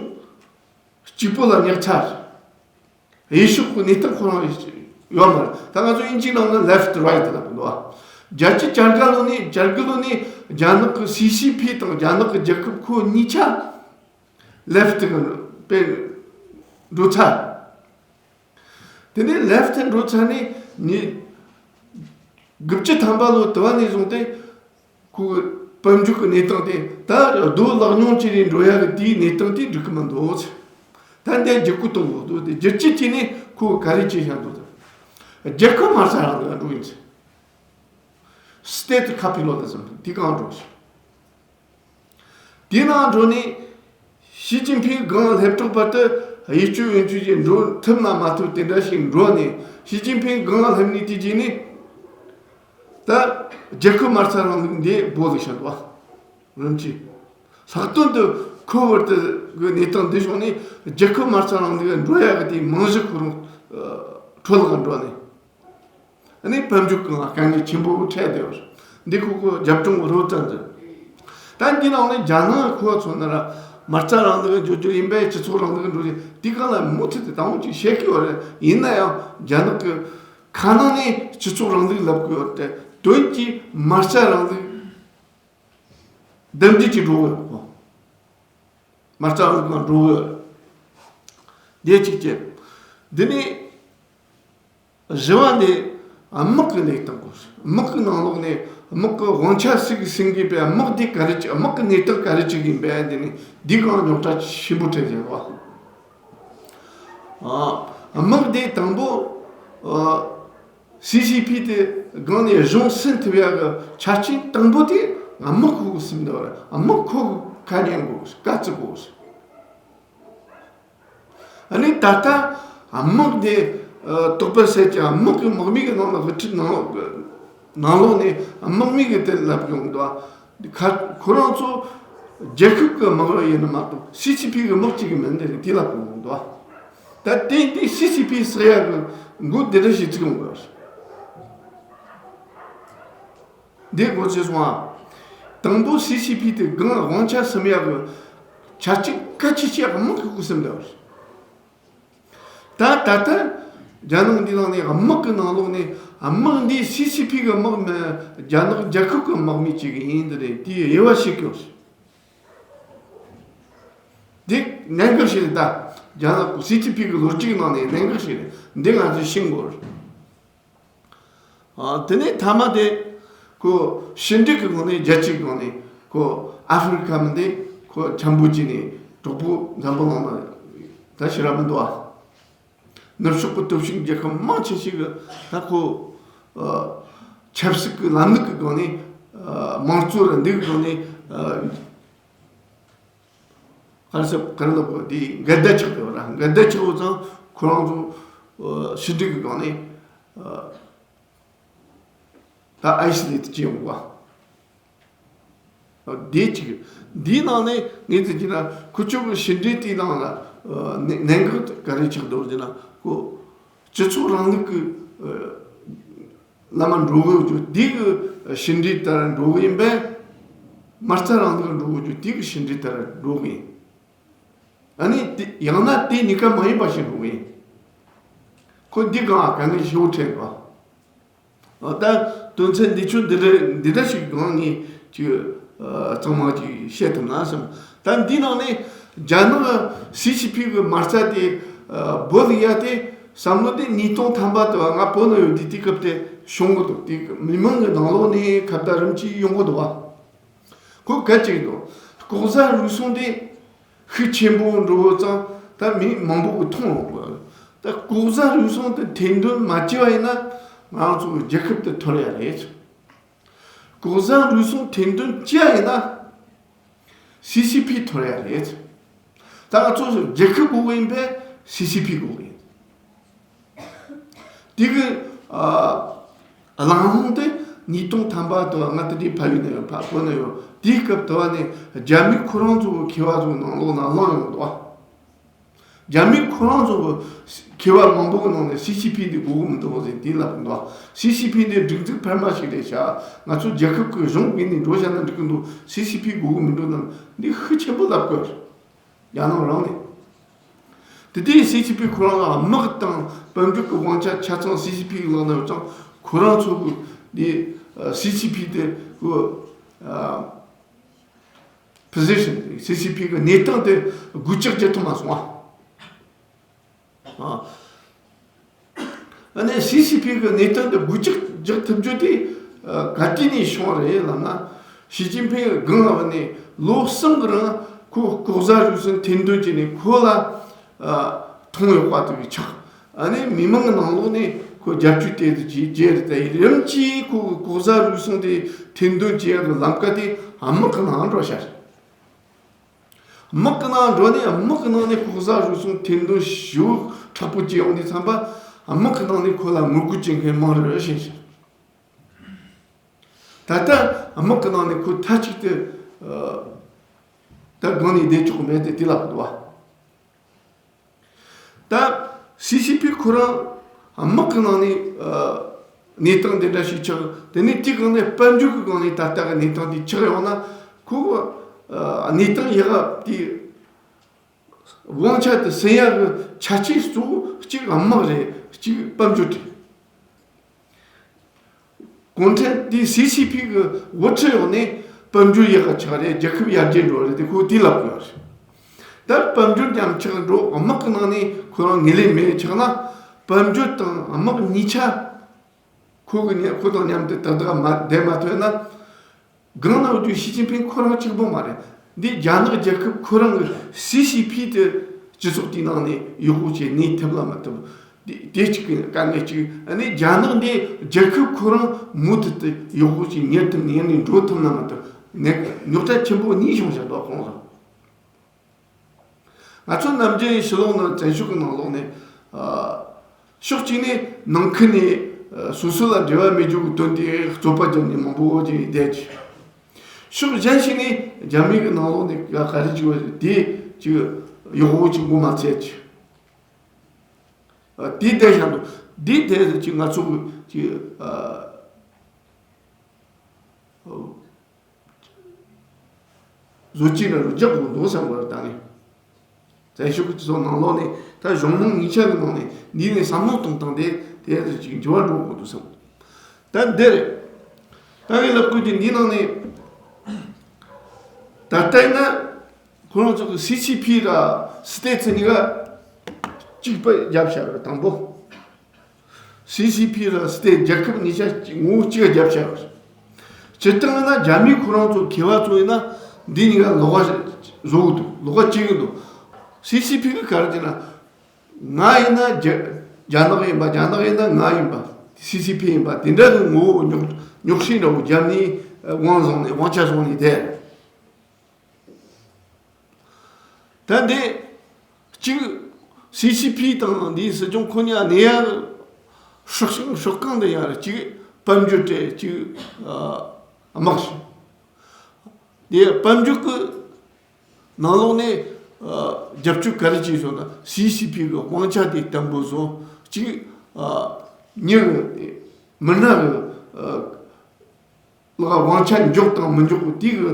གཅིག་པོ་ལ་ཉག་ཚར། གཡས་ཕྱོགས་ཀྱི་གནས་སྟངས་ཁོ་རང་ཡོད་མ་རེད། ད་ང་ཚོ་དབྱིན་ཇིའི་ནང་ན་left right ལབ་ཀྱི་འདུག་ཨ། བརྒྱད་ཅུ་གྱ་དགུ་ལོ་ནས། གྱ་དགུ་ལོ་ནས་རྒྱ་ནག་གི་སི་སི་ཕི་དང་རྒྱ་ནག་གི་རྒྱལ་ཁབ་ཁོ་གཉིས་ཆ་left གི་དཔེ་འགྲོ་ཚར། དེ་ནས་left འགྲོ་ཚར་ནས་ནི་དགུ་བཅུ་ཐམ་པ་ལོ་དུ་བ་ནས་བཟུང་སྟེ། ཁོའི་དཔལ་འབྱོར་གྱི་གནས་སྟངས་དེ་ད་རྡོ་ལག་ཉུང་བྱས་ནས་འགྲོ་ཡ་གི་དེའི་གནས་སྟངས་དེ་འགྲིག་གི་མི་འདུག་ཟེར། ད་འདི་བསྒྱུར་བཀོད་གཏོང་དགོས་འདུག་དེ་བསྒྱུར་བཅོས་བྱས་ནས་ཁོ་ག་རེ་བྱེད་བཞིན་འདུག་ཟེར། རྒྱལ་ཁབ་མ་རྩ་རང་ལ་འགྲོ་ཡིན་ཟེར། State capitalism དེ་གང་འགྲོ་ཟེར། དེའི་ནང་འགྲོ་ནས་ཞི་ཅིན་ཕིང་སྒང་སླེབས་དུས་བར་དུ་གཡས་གཅོད་གཡོན་གཅོད་ཀྱིས་འགྲོ་ཐུབ་ན་མ་ཐུབ་དེ་འདྲ་ཞིག་འགྲོ་ནས། ཞི་ཅིན་ཕིང་སྒང་སླེབས་ནས་དེ་རྗེས་ནས་ད་རྒྱལ་ཁབ་མ་རྩ་རིང་ལུགས་འདི་སྦོ་ལུགས་བྱ་འདུག་བ། རིམ་གྱིས་ལྷག་དོན་དུ་ཁོ་བར་དུ་གི་གནས་སྟངས་འདི་བྱུང་ནས། རྒྱལ་ཁབ་མ་རྩ་རིང་ལུགས་འགྲོ་ཡ་གི་དེའི་རྨང་གཞི་ཁོ་རང་འཕྲོ་བརླག་འགྲོ་ནས། ཨ་ནི་དཔལ་འབྱོར་གྱི་ངང་དཀའ་ངལ་ཆེན་པོ་འཕྲད་བསྡད་ཡོད་རེད། འདི་ཁོ་ཁོ་རྒྱབ་ལྗོངས་རོལ་ཙམ་ཟེར། ད་འདི་ནང་ནས་རྒྱ་ནག་ཁོ་ཚོ་ན་ར་མ་རྩ་རིང་ལུགས་འགྲོ་རྒྱུ་ཡིན་པས། སྤྱི་ཚོགས་རིང་ལུགས་འགྲོ་རྒྱུ་དེ་གང་ལ་མུ་མཐུད་དུ་དང་པོ་ཅིག་བཤད་ཀྱི་ཡོད་རེད། ཡིན་ན་ཡང་རྒྱ་ནག་གི་ཁ་ནང་ནས་སྤྱི་ཚོགས་རིང་ལུགས་ལབ་ཀྱི་ཡོད་དེ། དོན་གྱིས་མ་རྩ་རིང་ལུགས་དམ་འབྲེལ་གྱིས་འགྲོ་གི་ཡོད་གོ། མ་རྩ་རིང་ལུགས་ནང་འགྲོ་གི་ཡོད་རེད། འདི་གཅིག་བྱས། འདི་ནས་བཞི་བ་ནི་དམག་གི་གནས་སྟངས་སྐོར། དམག་གི་ནང་ལོགས་ནས་དམག་གི་དབང་ཆ་སུ་གིས་ཟིན་གྱི་པས། དམག་འདི་ག་རེ་བྱེད། དམག་གི་གནས་སྟངས་ག་རེ་བྱེད་ཀྱི་ཡིན་པས། འདི་ནི་འདི་གང་རྙོག་དྲ་ཆེན་པོ་འཕྲད་བཞིན་པ། ཨ། དམག་འདི་དང་པོ། ཨ། སི་སི་ཕི་དེ་སྒང་ནས་གཞུང་ཟིན་ཐུབ་ཡག་གི་ཆ་རྐྱེན་དང་པོ་དེ་དམག་ཁོ་གིས་ཟིན་དགོས་རེད། དམག་ཁོ་གིས་ཁ་ཉན་དགོས། བཀའ་བརྩི་དགོས། ཨ་ནི་ད་ལྟ་དམག་དེ་ཨ་དོགས་པ་ཟེར་གྱི། དམག་གི་དམག་མི་གི་ནང་ལ་དབུ་ཁྲིད་ནང་ལོགས་ནང་ལོགས་ནས་དམག་མི་གི་དེ་ལབ་ཡོང་འདུག་ཨ། ཁ་ཁོ་རང་ཚོ་རྒྱལ་ཁབ་ཀྱི་དམག་རོགས་ཡིན་ན་མ་གཏོགས་སི་སི་ཕི་གི་དམག་ཅིག་གི་མིན་དེ་རེད། དེ་ལབ་ཡོང་འདུག་ཨ། ད་དེ་འདི་སི་སི་ཕི་ཟེར་ཡག་གི་མགོ་འདི་འདྲ་ཞིག་བཙུགས་ཡོང་དགོས། འདི་གོ་ཚོད་སོང་ཨ། དང་པོ་སི་སི་ཕི་དེ་སྒང་དབང་ཆ་ཟིན་ཡག་གི་ཆ་རྐྱེན་གལ་ཆེ་ཤོས་དམག་གི་སྐོར་ཟིན་པ་རེད། ད་ད་ལྟ་རྒྱ་ནག་འདི་ནང་ནས་དམག་གི་ནང་ལོགས་ནས་དམག་འདི་སི་སི་ཕི་གི་དམག་མིན། རྒྱ་ནག་རྒྱལ་ཁབ་ཀྱི་དམག་མི་གཅིག་ཡིན། འདི་རེད། དེའི་དབྱེ་བ་ཕྱེ་དགོས། འདི་གནད་འགག་ཞིག་རེད། ད་རྒྱ་ནག་སི་སི་ཕི་གི་ལོ་རྒྱུས་ནང་ནས་གནད་འགག་ཞིག་རེད། འདི་ང་ཚོས་ཤེས་དགོས་རེད། ཨ། དེ་ནས་མཐའ་མ་དེ་ཁོ་ཕྱི་འབྲེལ་གྱི་སྒང་ནས། རྒྱལ་སྤྱིའི་སྒང་ནས་ཁོ་ཨ་ཧྥེ་རི་ཁ་མི་འདི་ཁོ་འཆམ་པོ་བྱས་ནས་གྲོགས་པོ་འཛམ་བུ་གླིང་ན་ད་ཞེ་དྲག་མི་འདུག་ཨ། ནུབ་ཕྱོགས་ཀྱི་སྟོབས་ཤུགས་རྒྱལ་ཁབ་མང་ཆེ་ཞིག་གིས་ད་ཁོ་ཨ་ཆབ་སྲིད་ཀྱི་ལམ་ལུགས་ཀྱི་སྒང་ནས། ཨ། དམངས་གཙོ་ར་འདི་གི་སྒང་ནས། ཨ། ག་རེ་ཟེར། ག་རེ་ལབ་དགོས། དེ་འགལ་ཟླ་ཆགས་ཡོད་ར། འགལ་ཟླ་ཆགས་ཡོད་ཙང་ཁོ་རང་ཚོ་ཨ་ཕྱི་འབྲེལ་གྱི་སྒང་ནས། ཨ། ད་ཨའི་སི་ལེ་ཊི་བྱེད་ཡོང་བ། ཨ། དེ་གཅིག་འདིའི་ནང་ནས་ངས་ཟེར་གྱི་ན། ཁོ་ཚོ་གི་ཕྱི་འབྲེལ་དེའི་ནང་ལ་ཨ་གནད་གནད་འགག་ག་རེ་ཆགས་འདུག་ཟེར་ན། ཁོ་སྤྱི་ཚོགས་རིང་ལུགས་ཀྱི་ཨ་ལམ་འགྲོ་གི་ཡོད་རྒྱུ་དེ་གི་ཕྱི་འབྲེལ་ལྟར་འགྲོ་གི་ཡིན་པས། མ་རྩ་རིང་ལུགས་འགྲོ་གི་ཡོད་རྒྱུ་དེ་གི་ཕྱི་འབྲེལ་ལྟར་འགྲོ་གི་ཡིན། ཨ་ནི་དེ་ཡང་ན་དེ་གཉིས་ཀ་མ་ཡིན་པ་ཞིག་འགྲོ་གི་ཡིན། ཁོ་འདི་གང་ག་ནས་ཞེ་པོ་འཕྲད་པ། ཨ། ད་དོན་ཚན་འདི་ཚོ་འདི་འདྲ་འདི་འདྲ་ཞིག་གང་ངས་ཅིག་ཨ་གཙང་མ་ཅིག་བཤད་ཐུབ་ན་བསམ། ད་འདི་ནང་ནས་རྒྱ་ནག་སི་སི་ཕི་གི་མ་རྩ་དེ་ཨ་སྦོ་ལི་ཡ་དེ་ བསམ་བློ་དེ་ཉིས་སྟོང་ཐམ་པ་དུ་བ་ང་བོད་ནང་ཡོད་དུས་དེ་སྐབས་དེ་བྱུང་གི་འདུག་དེ་མི་མང་གི་ནང་ལོགས་ནས་ཁ་བརྡ་རིམ་གྱིས་ཡོང་གི་འདུག་བ། ཁོ་གལ་ཆེ་གི་འདུག་ལྐོག་ཟ་རུལ་སུངས་དེ་ཤུགས་ཆེན་པོ་འགྲོ་བ་ཙང་ད་མི་མང་པོ་གི་མཐོང་ཡོང་གི། ད་ལྐོག་ཟ་རུལ་སུངས་དེ་ཐེར་འདོན་མ་བྱས་པ་ཡིན་ན་ང་རང་ཚོ་གི་རྒྱལ་ཁབ་དེ་འཐོར་ཡ་རེད། ལྐོག་ཟ་རུལ་སུངས་ཐེར་འདོན་བྱས་ཡིན་ན་སི་སི་ཕི་འཐོར་ཡ་རེད། ད་ང་ཚོ་རྒྱལ་ཁབ་དགོས་ཀྱི་ཡིན་པས་སི་སི་ཕི་དགོས་ཀྱི་ཡིན། དེ་གི་ཨ་གླེང་སློང་དེ་ཉིས་སྟོང་ཐམ་པ་དུ་ང་དེ་དུས་ཕ་ཡུལ་ན་ཡོད། ཕ་བོད་ན་ཡོད། དེའི་སྐབས་དུ་བ་ནས་རྒྱ་མི་ཁོ་རང་ཚོ་གི་མཁས་པ་ཚོ་ནང་ལོགས་ན་གླེང་ཡོང་འདུག་བ། རྒྱ་མི་ཁོ་རང་ཚོ་གི་མཁས་པ་མང་པོ་གི་ནང་ནས་སི་སི་ཕི་འདི་དགོས་ཀྱི་མི་འདུག་ཟེར་དེ་ལབ་འདུག་སི་སི་ཕི་འདི་སྒྲིག་འཛུགས་འཕར་མ་ཞིག་རེད་ཤག་ང་ཚོ་རྒྱལ་ཁབ་ཀྱི་གཞུང་གི་ནས་འགྲོ་བྱ་ན་འགྲིག་གི་འདུག་སི་སི་ཕི་དགོས་ཀྱི་མི་འདུག་ནམ་འདི་ཤུགས་ཆེན་པོ་ལབ་དགོས། རྒྱ་ནག་རང་ནས། དེ་དུས་སི་སི་ཕི་ཁོ་རང་ལ་དམག་དང་དཔལ་འབྱོར་གྱི་དབང་ཆ་ཆ་ཚང་སི་སི་ཕི་གི་ལག་ན་ཡོད་ཙང་ཁོ་རང་ཚོ་གི་འདི་སི་སི་ཕི་དེ་གི་ཕོ་ཟི་ཤན་སི་སི་ཕི་གི་གནས་སྟངས་དེ་སྒུལ་ལྕག་རྒྱག་ཐུབ་མ་སོང་ཨ། ཨ་ནི་སི་སི་ཕི་གི་གནས་སྟངས་དེ་སྒུལ་ལྕག་རྒྱག་ཐུབ་རྒྱུ་དེ་ག་དུས་ནས་བྱུང་བ་རེད་ལབ་ན། ཞི་ཅིན་ཕིང་སྒང་ལ་བ་ནས་ལོ་གསུམ་གི་རིང་ཁོ་ལྐོག་ཟ་རུལ་སུངས་ཐེར་འདོན་བྱས་ནས་ཁོ་ལ་མཐོང་ཡོད་པ་དེ་གི་ཆགས། ཨ་ནི་མི་མང་གི་ནང་ལོགས་ནས་ཁོ་རྒྱབ་སྐྱོར་དེ་དུ་བྱས་རྗེས་རེད། ད་རིམ་གྱིས་ཁོ་གི་ལྐོག་ཟ་རུལ་སུངས་དེ་ཐེར་འདོན་བྱེད་ཡག་གི་ལམ་ཀ་དེ་དམག་གི་ནང་འགྲོ་ཤར། དམག་གི་ནང་འགྲོ་ནས་དམག་གི་ནང་ནས་ལྐོག་ཟ་རུལ་སུངས་ཐེར་འདོན་ཞུ་དྲག་པོ་བྱས་ཡོང་དུས་ཙམ་པ་དམག་གི་ནང་ནས་ཁོ་ལ་ངོ་རྒོལ་བྱེད་མཁན་མང་རུ་ཕྱིན་ཤག་ད་ལྟ་དམག་གི་ནང་ནས་ཁོ་མཐའ་གཅིག་ཏུ་ད་སྒང་ནས་བསྡད་ཆོག་གི་མེད་དེ་དེ་ལབ་འདུག་བ། ད་སི་སི་ཕི་ཁོ་རང་དམག་གི་ནང་ནས་གནས་སྟངས་འདི་འདྲ་ཞིག་ཆགས། དེ་ནས་དེའི་སྒང་ནས་དཔལ་འབྱོར་གྱི་སྒང་ནས་ད་ལྟ་གི་གནས་སྟངས་འདི་ཆགས་ཡོང་ན་ཁོ་གནས་སྟངས་ཡག་དེ་དབང་ཆ་དེ་ཟིན་ཡག་གི་ཆ་རྐྱེན་གཙོ་བོ་གཅིག་དམག་རེད། གཅིག་དཔལ་འབྱོར་རེད། གུང་ཁྲན་དེ་སི་སི་ཕི་གི་དབུ་ཁྲིད་འོག་ནས་དཔལ་འབྱོར་ཡག་ག་ཆགས་རེད། རྒྱལ་ཁབ་ཡར་རྒྱས་འགྲོ་རེད་དེ་ཁོ་དེ་ལབ་དགོས་རེད། ད་དཔལ་འབྱོར་ཉམས་ཆག་འགྲོ་དམག་གི་ནང་ནས་ཁོ་རང་ངོས་ལེན་མེད་ཆགས་ན་དཔལ་འབྱོར་དང་དམག་གཉིས་ཆ་ཁོ་གི་ཉ་ཁོ་དང་མཉམ་དུ་ཏག་ཏག་མ་བསྡད་མ་ཐུབ་ན་སྒང་ན་འོ་དུས་ཞི་ཅིན་ཕིང་ཁོ་རང་གཅིག་པོ་མ་རེད། འདི་རྒྱ་ནག་རྒྱལ་ཁབ་ཁོ་རང་གི་སི་སི་ཕི་དེ་སྤྱི་ཚོགས་དེའི་ནང་ནས་ཡག་པོ་བྱས་གནས་ཐུབ་ལ་མ་ཐུབ། དེ་དེ་གཅིག་གི་དཀའ་ངལ་གཅིག་ཨ་ནི་རྒྱ་ནག་འདི་རྒྱལ་ཁབ་ཁོ་རང་མུ་མཐུད་དུ་ཡག་པོ་བྱས་གཉེར་ཐུབ་ནས་ཡར་ནས་འགྲོ་ཐུབ་ན་མ་ཐུབ་ནས་རྙོག་དྲ་ཆེན་པོ་གཉིས་བྱུང་བཞག་འདུག་ཁོང་ཚོ། ང་ཚོ་ནམ་རྒྱུན་ཕྱི་ལོགས་ནང་བཙན་ཤོག་གི་ནང་ལོགས་ནས་ཨ་ཕྱོགས་གཅིག་ནས་ནང་ཁུལ་ནས་ཨ་སོ་སོ་ལ་འབྲེལ་བ་མེད་རྒྱུ་གི་དོན་དེ་རྩོད་པ་བརྒྱབ་ནས་མང་པོ་བོད་ཀྱི་བསྡད་ཀྱི། ཕྱོགས་གཞན་ཞིག་ནས་རྒྱ་མི་གི་ནང་ལོགས་ནས་ག་རེ་བྱས་པ་དེ་ཅིག་ཡག་པོ་ཅིག་མགོ་མ་ཚོས་ཀྱི། ཨ་དེ་བསྡད་བཞག་འདུག་དེ་བསྡད་ཅིག་ང་ཚོ་གི་ཅིག་ཨ་བཟོ་བཅོས་འདྲ་རུ་རྒྱག་དགོས་འདུག་བསམ་པར་ད་ནི། བཙན་ཤོག་གི་སྤྱི་ཚོགས་ནང་ལོགས་ནས་ད་གཞུང་མང་གཉིས་ཆ་གི་ནང་ནས་འདི་ནས་བསམ་བློ་གཏོང་སྟངས་དེ་དེ་ཡང་ཅིག་འགྱུར་བ་འགྲོ་དགོས་འདུག་བསམ། ད་འདི་རེད། ད་གི་ལབ་དགོས་ཀྱི་འདི་ནང་ནས་ད་ལྟ་ཡིན་ན་ཁོ་རང་ཚོ་གི་སི་སི་ཕི་ར་སི་ཏེ་ཚེ་གཉིས་ཀ་གཅིག་པ་རྒྱབ་བྱ་བ་དང་པོ། སི་སི་ཕི་ར་སི་ཏེ་རྒྱལ་ཁབ་གཉིས་ཆ་ངོ་བོ་གཅིག་རྒྱབ་བྱ་བ། སྤྱིར་བཏང་ཡིན་ན་རྒྱ་མི་ཁོ་རང་ཚོ་མཁས་པ་ཚོ་ཡིན་ན་འདི་གཉིས་ཀ་ལོགས་ཀ་བཟོ་གི་འདུག་ལོགས་ཀ་བྱེད་གི་འདུག་སི་སི་ཕི་གི་ག་རེ་བྱས་ན་ང་ཡིན་ན་རྒྱ་རྒྱ་ནག་ཡིན་པ། རྒྱ་ནག་ཡིན་ན་ང་ཡིན་པ། སི་སི་ཕི་ཡིན་པ་དེ་འདྲ་གི་ངོ་བོ་རྙོག་རྙོག་བསྲེས་འདྲ་བོ་རྒྱབ་ནས་དབང་བཟུང་ནས་དབང་ཆ་བཟུང་ནས་བསྡད། ད་འདི་གཅིག་སི་སི་ཕི་དང་འདིའི་སྲིད་སྐྱོང་ཁོ་གཉིས་གནས་ཡ་སྲོག་ཤིང་སྲོག་རྐང་འདི་ཡ་རེད། གཅིག་དཔལ་འབྱོར་སྤྲད། གཅིག་ཨ་དམག་ཞིག་འདི་དཔལ་འབྱོར་གི་ནང་ལོགས་ནས་ཨ་རྒྱབ་སྐྱོར་ག་རེ་བྱས་སོང་ན་སི་སི་ཕི་གི་དབང་ཆ་དེ་བརྟན་པོ་བཟོ། གཅིག་ཨ་མྱི་གི་མི་སྣ་གི་ཨ་ལ་དབང་ཆ་འཇོག་དང་མི་འཇོག་དེ་གི་ཨ་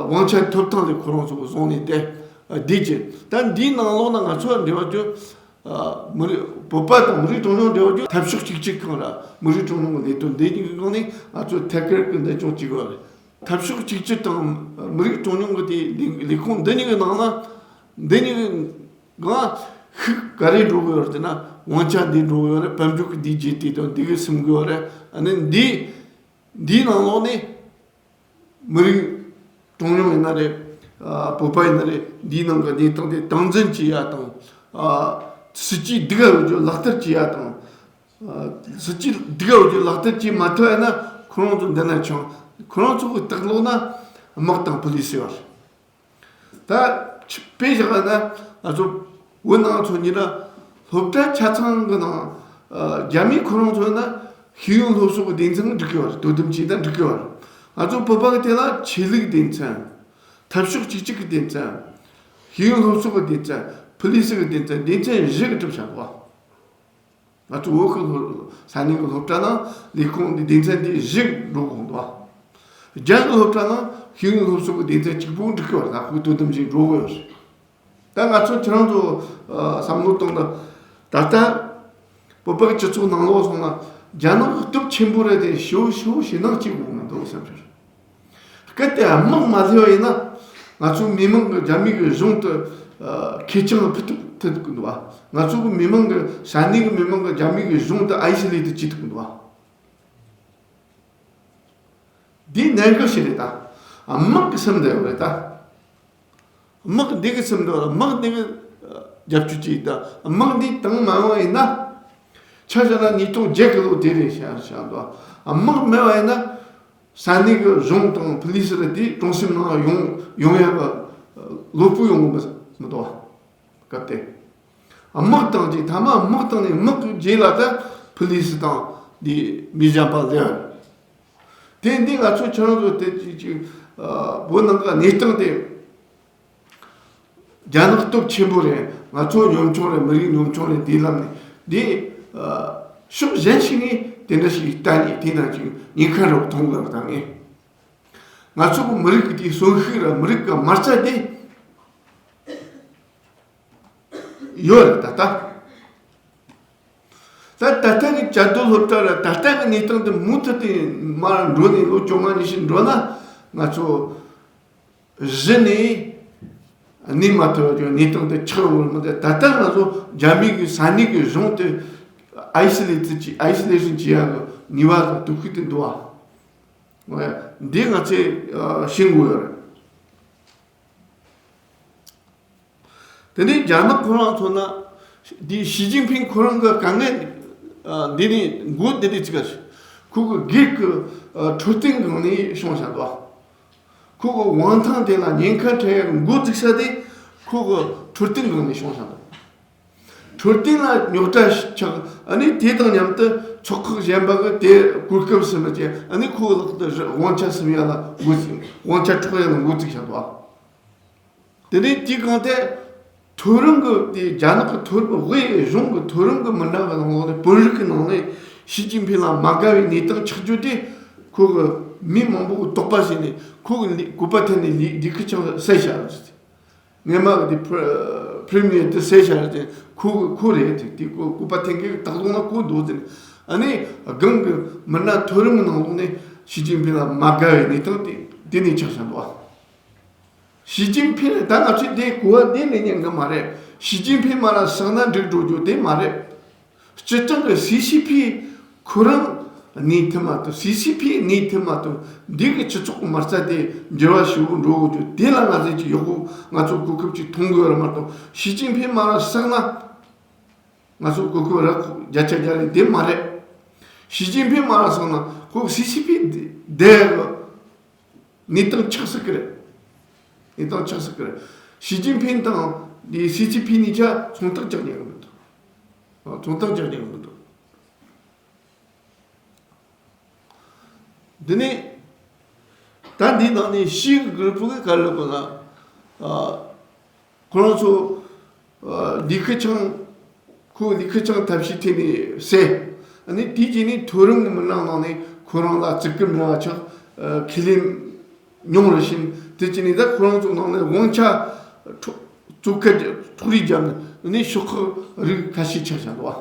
དབང་ཆ་ཐོབ་ཐང་ལས་ཁོ་རང་ཚོ་གི་བཟུང་ནས་བསྡད། ཨ་བསྡད་ཀྱི། ད་འདིའི་ནང་ལོགས་ན་ང་ཚོ་འབྲེལ་བ་རྒྱུ་ཨ་མི་རིགས་བོད་པ་དང་མི་རིགས་གྲངས་ཉུང་འབྲེལ་བ་རྒྱུ་འཐབ་ཕྱོགས་གཅིག་གྱུར་ཁང་ར་མི་རིགས་གྲངས་ཉུང་གི་ལས་དོན་འདི་གཉིས་ཀྱི་སྒང་ནས་ང་ཚོ་ཐད་ཀར་གྱི་མདུན་སྐྱོད་བྱེད་དགོས་རེད། འཐབ་ཕྱོགས་གཅིག་གྱུར་དང་མི་རིགས་གྲངས་ཉུང་གི་དེ་ལས་ལས་ཁུངས་འདི་གཉིས་ཀྱི་ནང་ན་འདི་གཉིས་ཀྱི་གང་ཤུགས་ག་རེ་འགྲོ་གི་ཡོད་རེད་ཟེར་ན། དབང་ཆ་འདི་འགྲོ་གི་ཡོད་རེད། དཔལ་འབྱོར་གྱི་འདི་བརྗེད་དེ་དང་འདི་གི་སིམ་གི་ཡོད་རེད། ཨ་ནི་འདི་འདིའི་ནང་ལོགས་ནས་མི་རིགས་གྲངས་ཉུང་ཡིན་ན་རེད། ཨ་བོད་པ་ཡིན་ན་རེད། འདིའི་ནང་གི་གནས་སྟངས་དེ་སྟངས་འཛིན་བྱེད་ཡ་དང་། ཨ་སྲིད་ཇུས་འདི་ག་ཡོད་རྒྱུ་ལག་བསྟར་བྱེད་ཡ་དང་། ཨ་སྲིད་ཇུས་འདི་ག་ཡོད་རྒྱུ་ལག་བསྟར་བྱེད་མ་ཐུབ་ཡ་ན་ཁོ་རང་ཚོ་འདི་ན་ཆང་། ཁོ་རང་ཚོ་གི་ལྟག་ལོགས་ན་དམག་དང་ཕུ་ལི་སི་ཡོད་རེད། ད་ཆ་དཔེ་བཞག་ན་ང་ཚོ་བོད་ནང་ཚོ་གཉིས་ལ་སློབ་གྲྭ་ཆ་ཚང་གི་ནང་ཨ་རྒྱ་མི་ཁོ་རང་ཚོ་ན་ཤེས་ཡོན་སློབ་གསོ་གི་སྡེ་ཚན་འགྲིག་གི་བར། དོ་དམ་བྱེད་ད་འགྲིག་གི་བར། ང་ཚོ་བོད་པ་གི་དེ་ལ་ཆོས་ལུགས་སྡེ་ཚན། འཐབ་ཕྱོགས་གཅིག་གཅིག་གི་སྡེ་ཚན། ཤེས་ཡོན་སློབ་གསོ་གི་སྡེ་ཚན། ཕུ་ལི་སི་གི་སྡེ་ཚན། སྡེ་ཚན་བཞི་གི་གྲུབ་ཆ་འདུག་བ། ང་ཚོ་བོད་ཀྱི་སློབ་ས་གནས་ཀྱི་སློབ་གྲྭ་ནང་ལས་ཁུངས་འདི་སྡེ་ཚན་འདི་བཞི་འགྲོ་དགོས་འདུག་རྒྱ་གི་སློབ་གྲྭ་ནང་ཤེས་ཡོན་སློབ་གསོ་གི་སྡེ་ཚན་གཅིག་པུ་འགྲིག་གི་བར་ལ་ཁུག་དོ་དམ་བཞིན་འགྲོ་དགོས་ཡོད་རེད། ད་ང་ཚོ་ཁྱེད་རང་ཚོ་ཨ་བསམ་བློ་གཏོང་ན། ད་ལྟ་བོད་པའི་སྤྱི་ཚོགས་ནང་ལོགས་སོང་ན་རྒྱ་ནག་གི་སྟོབས་ཆེན་པོ་རེད་དེ་ཞེ་པོ་ཞེ་པོ་ཞེད་སྣང་སྐྱེ་དགོས་མི་འདུག་བསམ་གྱི་རེད། གལ་ཏེ་དམག་མ་སླེབས་པ་ཡིན་ན། ང་ཚོ་མི་མང་གི་རྒྱ་མི་གི་གཞུང་དུ་ཨ་ཁེར་རྐྱང་ཕུད་ཐུབ་ཐུབ་ཀྱི་འདུག་བ། ང་ཚོ་གི་མི་མང་གི་ས་གནས་ཀྱི་མི་མང་གི་རྒྱ་མི་གི་གཞུང་དུ་ཨའི་སི་ལེ་ཊི་བྱེད་ཐུབ་ཀྱི་འདུག་བ། འདི་གནད་འགག་ཞིག་རེད་ད། དམག་གི་སེམས་འདི་ཡོད་རེད་ད། དམག་འདི་གི་སེམས་འདི་ཡོད་རེད། དམག་འདི་གི་རྒྱབ་སྐྱོར་བྱེད་ད། དམག་འདི་བཏང་མ་འོང་ཡིན་ན། ཆ་བཞག་ན་ཉིས་སྟོང་བརྒྱད་གི་ལོ་དེ་རེད་ཤག་ཤག་འདུག་དམག་མེད་པ་ཡིན་ན། ས་གནས་ཀྱི་གཞུང་དང་ཕུ་ལི་སི་ར་དེ་གྲོང་གསེབ་ནང་ཡོང་ཡོང་ཡག་གི་ལོ་ཕུགས་ཡོང་གི་མི་མི་འདུག་བ། སྐབས་དེ་དམག་བཏང་རྗེས། མཐའ་མ་དམག་བཏང་ནས་དམག་གི་རྗེས་ལ་ད་ཕུ་ལི་སི་དང་དེ་མི་གཞན་པ་སླེབས། དེ་འདི་ང་ཚོ་ཁྱེད་རང་ཚོ་དེ་ཅིག་ཅིག་ཨ་བོད་ནང་གི་གནས་སྟངས་དེ། རྒྱ་ནག་སྟོབས་ཆེན་པོ་རེད། ང་ཚོ་ཉམ་ཆུང་རེད། མི་རིགས་ཉམ་ཆུང་རེད། དེའི་ལམ་ནས་འདི་ཨ་ཕྱོགས་གཞན་ཞིག་ནས་དེ་འདྲ་ཞིག་ལྟ་ནས་དེ་ནང་ཅིག་ཉེན་ཁ་རུ་མཐོང་དགོས་པ་དང་ངས། ང་ཚོ་གི་མི་རིགས་ཀྱི་དེའི་གསོན་ཤུགས་ར་མི་རིགས་ཀྱི་མ་རྩ་དེ་ཡོད་རེད་ད་ལྟ། ད་ད་ལྟ་གི་བཅའ་སྡོད་སློབ་གྲྭ་ར་ད་ལྟ་གི་གནས་སྟངས་དེ་མུ་མཐུད་དེ་མར་འགྲོ་ནས་ལོ་བཅོ་ལྔ་ཉི་ཤུ་འགྲོ་ན། ང་ཚོ་གཞི་ནས་གནས་མ་ཐུབ་པའི་གནས་སྟངས་དེ་ཆགས་ཡོང་གི་རེད་མ་གཏོགས། ད་ལྟ་ང་ཚོ་རྒྱ་མི་གི་ས་གནས་གི་གཞུང་དེ་ཨའི་སི་ལེ་ཊི་བྱེད། ཨའི་སི་ལེ་ཤན་བྱེད་ཡག་གི་ནུས་པ་དང་སྟོབས་ཤུགས་དེ་འདུག་བ། འདི་ང་ཚོས་ཤེས་དགོས་ཡོད་རེད། དེ་ནས་རྒྱ་ནག་ཁོ་རང་མཚོན་ན། འདི་ཞི་ཅིན་ཕིང་ཁོ་རང་གི་དཀའ་ངལ་འདི་ནས་མགོ་འདི་ནས་ཚིག་ག་ཁོ་གི་སྒེར་གྱི་འཕྲོད་བསྟེན་སྒང་ནས་བྱུང་བཞག་འདུག་ཁོ་གི་དབང་ཐང་དེ་ལ་ཉེན་ཁ་འཕྲད་ཡག་མགོ་འཛུགས་ས་དེ་ཁོ་གི་འཕྲོད་བསྟེན་སྒང་ནས་བྱུང་བཞག་འདུག་འཕྲོད་བསྟེན་ལ་རྙོག་དྲ་ཆགས། ཨ་ནི་དེ་དང་མཉམ་དུ་ཚོགས་ཁག་གཞན་པ་གི་དེ་གོ་སྐབས་ཟིན་པ་བྱས། ཨ་ནི་ཁོ་གི་ལག་ཏུ་དབང་ཆ་ཟིན་ཡག་ལ་མགོ་འཛུགས། དབང་ཆ་འཕྲོག་ཡག་ལ་མགོ་འཛུགས་བཞག་འདུག་དེ་ནས་དེའི་སྒང་དེ་མཐོ་རིམ་གྱི་དེ་རྒྱ་ནག་གི་མཐོ་རིམ་དབུས་གཞུང་གི་མཐོ་རིམ་གྱི་མི་སྣ་གི་ནང་ལོགས་ནས་དཔོན་རིགས་ཀྱི་ནང་ནས་ཞི་ཅིན་ཕིང་ལ་མ་དགའ་བའི་གནས་སྟངས་ཆགས་རྒྱུ་དེ་ཁོ་གི་མི་མང་པོ་གི་དོགས་པ་བྱས་ནས་ཁོ་གི་ལི་གོ་པ་ཐོན་ནས་ལི་ལི་ཁེ་ཆང་བསད་བཞག་ཟེར། ངས་མ་གི་དེ་ཕི་ཕི་རི་མི་ཡར་དེ་བསད་བཞག་རེད་དེ། ཁོ་གི་ཁོ་རེད་དེ། དེ་ཁོ་གོ་པ་ཐོན་མཁན་གི་ལྟག་ལོགས་ན་ཁོ་འདུག་ཟེར་ནས། ཨ་ནི་སྒང་གི་མི་སྣ་མཐོ་རིམ་གི་ནང་ལོགས་ནས་ཞི་ཅིན་ཕིང་ལ་མ་དགའ་བའི་གནས་སྟངས་དེ་དེ་ནས་ཆགས་བཞག་འདུག་ཨ། ཞི་ཅིན་ཕིང་ད་ང་ཚོས་དེ་གོ་བ་དེ་ལེན་ཉན་གི་མ་རེད། ཞི་ཅིན་ཕིང་མ་ར་བསགས་ན་འགྲིག་འགྲོ་རྒྱུ་དེ་མ་རེད། སྤྱིར་བཏང་གི་སི་སི་ཕི་ཁོ་རང་གནས་ཐུབ་མ་ཐུབ། སི་སི་ཕི་གནས་ཐུབ་མ་ཐུབ། འདི་གི་སྤྱི་ཚོགས་ཀྱི་མ་རྩ་དེ་འགྱུར་བ་ཞེ་པོ་འགྲོ་དགོས་རྒྱུ་དེ་ལ་ང་ཚོས་ཅིག་ཡག་པོ་ང་ཚོ་གོ་སྐབས་ཅིག་མཐོང་དགོས་རེད་མ་གཏོགས། ཞི་ཅིན་ཕིང་མ་ར་བསགས་ན་ང་ཚོ་གོ་སྐབས་རག་བརྒྱ་ཆ་བརྒྱ་རེད་དེ་མ་རེད། ཞི་ཅིན་ཕིང་མ་ར་བསགས་ན་ཁོ་སི་སི་ཕི་བསྡད་གི་གནས་སྟངས་ཆགས་སྲིད་ཀྱི་རེད། གནས་སྟངས་ཆགས་སྲིད་ཀྱི་རེད། ཞི་ཅིན་ཕིང་དང་དེ་སི་སི་ཕི་གཉིས་ཆ་མཚུངས་རྟགས་རྒྱག་ཉན་གི་མི་འདུག་མཚུངས་རྟགས་རྒྱག་ཉན་གི་མི་འདུག་འདི་ནས་ད་འདིའི་ནང་ནས་ཕྱིའི་གུ་རུབ་ཀྱི་ག་རེ་ལབ་དགོས་ན། ཨ་ཁོ་རང་ཚོ་ཨ་ལི་ཁེ་ཆང་། ཁོ་ལི་ཁེ་ཆང་ཐབས་ཤེས་ཐད་ནས་བསད། ཨ་ནི་དེའི་རྗེས་ནས་མཐོ་རིམ་གྱི་མི་སྣ་ནང་ནས་ཁོ་རང་ལ་བརྩི་བཀུར་མེད་པ་ཆགས། ཨ་ཁས་ལེན་མྱོང་རུ་ཕྱིན། དེ་རྗེས་ནས་ད་ཁོ་རང་ཚོ་ནང་ནས་དབང་ཆ་འཕྲོག་བཙོག་ཁ་འཕྲོག་རེས་བརྒྱབ་ནས། ཨ་ནི་ཤོག་ཁག་རིགས་ཁ་ཤས་ཆགས་བཞག་འདུག་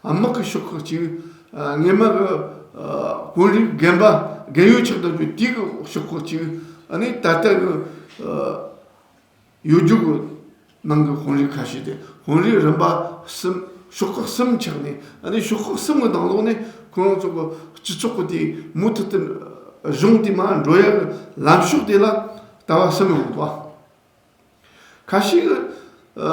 བ། དམག་གི་ཤོག་ཁག་ཅིག་ཨ་སྔོན་མ་གི་ཨ་དཔོན་རིགས་རྒན་པ་རྒན་ཡོལ་ཆགས་བསྡད་རྒྱུ་དེ་གི་ཤོག་ཁག་ཅིག་ཨ་ནི་ད་ལྟ་གི་ཨ་ཡོད་རྒྱུ་གི་ ནང་གི་དཔོན་རིགས་ཁ་ཤས་དེ་དཔོན་རིགས་རིམ་པ་གསུམ། ཤོག་ཁག་གསུམ་ཆགས་ནས། ཨ་ནི་ཤོག་ཁག་གསུམ་གི་ནང་ལོགས་ནས་ཁོ་རང་ཚོ་གི་སྤྱི་ཚོགས་གི་དེ་མུ་མཐུད་དུ་གཞུང་དེ་མར་འགྲོ་ཡ་གི་ལམ་ཕྱོགས་དེ་ལ་ལྟ་བ་གསུམ་ཡོང་འདུག་ཁ་ཤས་ཀྱིས་ཨ་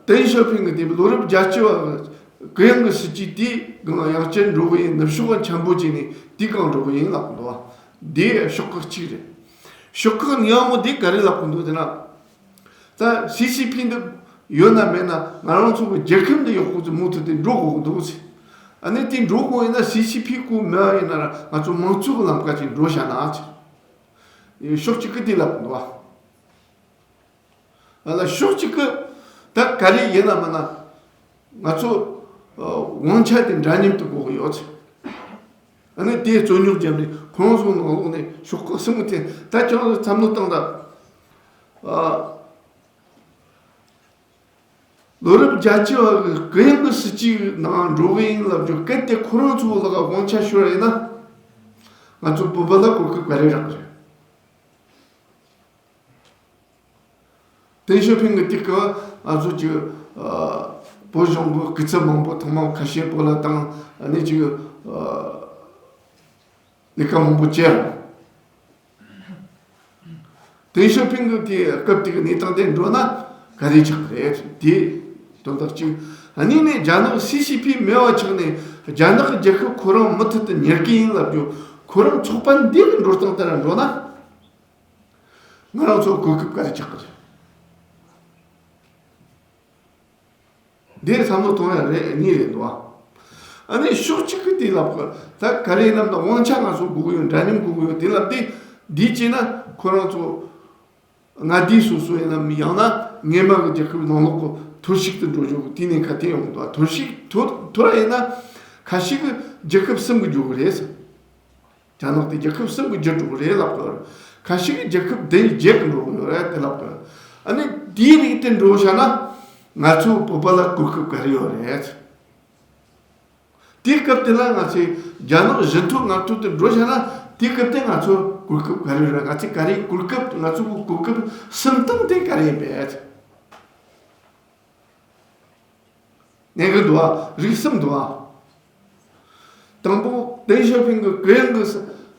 ཏེང་ཞའོ་ཕིང་གི་དེ་ལོ་རབས་བརྒྱད་ཅུ་བ་གི་གུ་ཡངས་ཀྱི་སྲིད་ཇུས་དེའི་སྒང་ཡང་བསྐྱར་འགྲོ་གི་ཡིན། ནུབ་ཕྱོགས་ཀྱི་འཆམ་པོ་བྱས་ནས་དེའི་སྒང་འགྲོ་གི་ཡིན་ལབ་གི་འདུག་དེ་ཤོག་ཁག་གཅིག་རེད། ཤོག་ཁག་གཉིས་པ་མོ་དེ་ག་རེ་ལབ་གི་འདུག་ཟེར་ན། ད་སི་སི་ཕི་འདི་ཡོད་ན་མེད་ན་ང་རང་ཚོ་གི་རྒྱལ་ཁབ་འདི་ཡག་པོ་ཅིག་མུ་མཐུད་དེ་འགྲོ་དགོས་ཀྱི་འདུག་ཟེར། ཨ་ནི་དེ་འགྲོ་དགོས་ཡིན་ན་སི་སི་ཕི་སྐུ་མེད་པ་ཡིན་ན་ར་ང་ཚོ་མང་གཙོ་གི་ལམ་ཁ་ཅིག་འགྲོ་བྱ་ན་ཟེར། ཕྱོགས་གཅིག་གིས་དེ་ལབ་གི་འདུག་བ། ཨ་ལ་ཕྱོགས་གཅིག་གིས་ད་ག་རེ་ཡིན་ན་མིན་ན་ང་ཚོ་ཨ་དབང་ཆ་དེ་འདྲ་མཉམ་དུ་དགོས་ཀྱི་ཡོད་ཟེར། ཨ་ནི་དེའི་རྩོད་རྙོག་བརྒྱབ་ནས་ཁོང་ཚོ་ནང་ལོགས་ནས་ཤོག་ཁག་གསུམ་གྱི་ཐད་ད་ཁྱོད་ཚོ་བསམ་བློ་བཏང་དང་། ཨ་ལོ་རབས་བརྒྱད་ཅུ་བ་གི་གུ་ཡངས་ཀྱི་སྲིད་ཇུས་ནང་འགྲོ་གི་ཡིན་ལབ་རྒྱུ་གལ་ཏེ་ཁོ་རང་ཚོ་ལག་དབང་ཆ་ཤོར་ཡིན་ན། ང་ཚོ་བོད་པ་ལ་གོ་སྐབས་ག་རེ་རག་གི་རེད། ཏེང་ཞའོ་ཕིང་གི་དུས་སྐབས་ང་ཚོ་ཅིག་ཨ་བོད་གཞུང་གི་སྐུ་ཚབ་མང་པོ་ཐེངས་མ་ཁ་ཤས་བོད་ལ་བཏང་། ཨ་ནི་ཅིག་ཨ་ལས་ཀ་མང་པོ་བྱས། ཏེང་ཞའོ་ཕིང་གི་དུས་སྐབས་དེ་གི་གནས་སྟངས་དེ་འགྲོ་ན་ག་རེ་ཆགས་ཀྱི་རེད། དེ་དོན་དག་གཅིག་གཉིས་ནས་རྒྱ་ནག་སི་སི་ཕི་མེད་པ་ཆགས་ནས་རྒྱ་ནག་གི་རྒྱལ་ཁབ་ཁོ་རང་མུ་མཐུད་དུ་གཉེར་གི་ཡིན་ལབ་རྒྱུ་ཁོ་རང་ཚོགས་པ་འདི་གི་འགྲོ་སྟངས་ལྟར་འགྲོ་ན། ང་རང་ཚོ་གོ་སྐབས་ག་རེ་ཆགས་ཀྱི་རེད། འདིར་བསམ་བློ་གཏོང་ཡ་རེ་གཉིས་རེད་འདུག་ཨ། ཨ་ནི་ཕྱོགས་གཅིག་གིས་དེ་ལབ་གི། ད་ག་རེ་ལབ་ན་དབང་ཆ་ང་ཚོ་དགོས་ཀྱི་ཡོད། འདྲ་མཉམ་དགོས་ཀྱི་ཡོད། དེ་ལབ་དེ་འདི་བྱས་ན་ཁོ་རང་ཚོ་མངའ་སྡེ་སོ་སོ་ཡིན་ནམ་ཡང་ན་སྔོན་མ་གི་རྒྱལ་ཁབ་ནང་ལོགས་གི་འཐོར་ཞིག་ཏུ་འགྲོ་རྒྱུ་གི་དེ་ནས་ཁ་གཏད་ཡོང་གི་འདུག་འཐོར་ཞིག་འཐོར་འཐོར་ཡིན་ན་ཁ་ཤས་ཀྱིས་རྒྱལ་ཁབ་གསུམ་གྱི་འགྲོ་གི་རེད་ཟེར། རྒྱ་ནག་དེ་རྒྱལ་ཁབ་གསུམ་གྱི་འགྱུར་འགྲོ་གི་རེད་ལབ་གི། ཁ་ཤས་ཀྱིས་རྒྱལ་ཁབ་བདུན་བརྒྱད་གི་འགྲོ་གི་ཡོད་རེད་དེ་ལབ་གི། ཨ་ནི་དེའི་རིགས་དེ་འགྲོ་བྱ་ན་ང་ཚོ་བོད་པ་ལ་གོ་སྐབས་ག་རེ་ཡོད་རེད། དེའི་སྐབས་དེ་ལ་ང་ཚོས་རྒྱ་ནག་ཞི་མཐུན་མངའ་ཐང་དུ་འགྲོ་བྱ་ན་དེའི་སྐབས་དེ་ང་ཚོ་གོ་སྐབས་ག་རེ་རེད། ང་ཚོས་ག་རེ་གོ་སྐབས། ང་ཚོ་གི་གོ་སྐབས་གསུམ་སྟངས་དེ་ག་རེ་ཡིན་པས། གནད་འགག་འདུག་ཨ། རིགས་གསུམ་འདུག་ཨ། དང་པོ་ཏེང་ཞའོ་ཕིང་གི་གུ་ཡངས་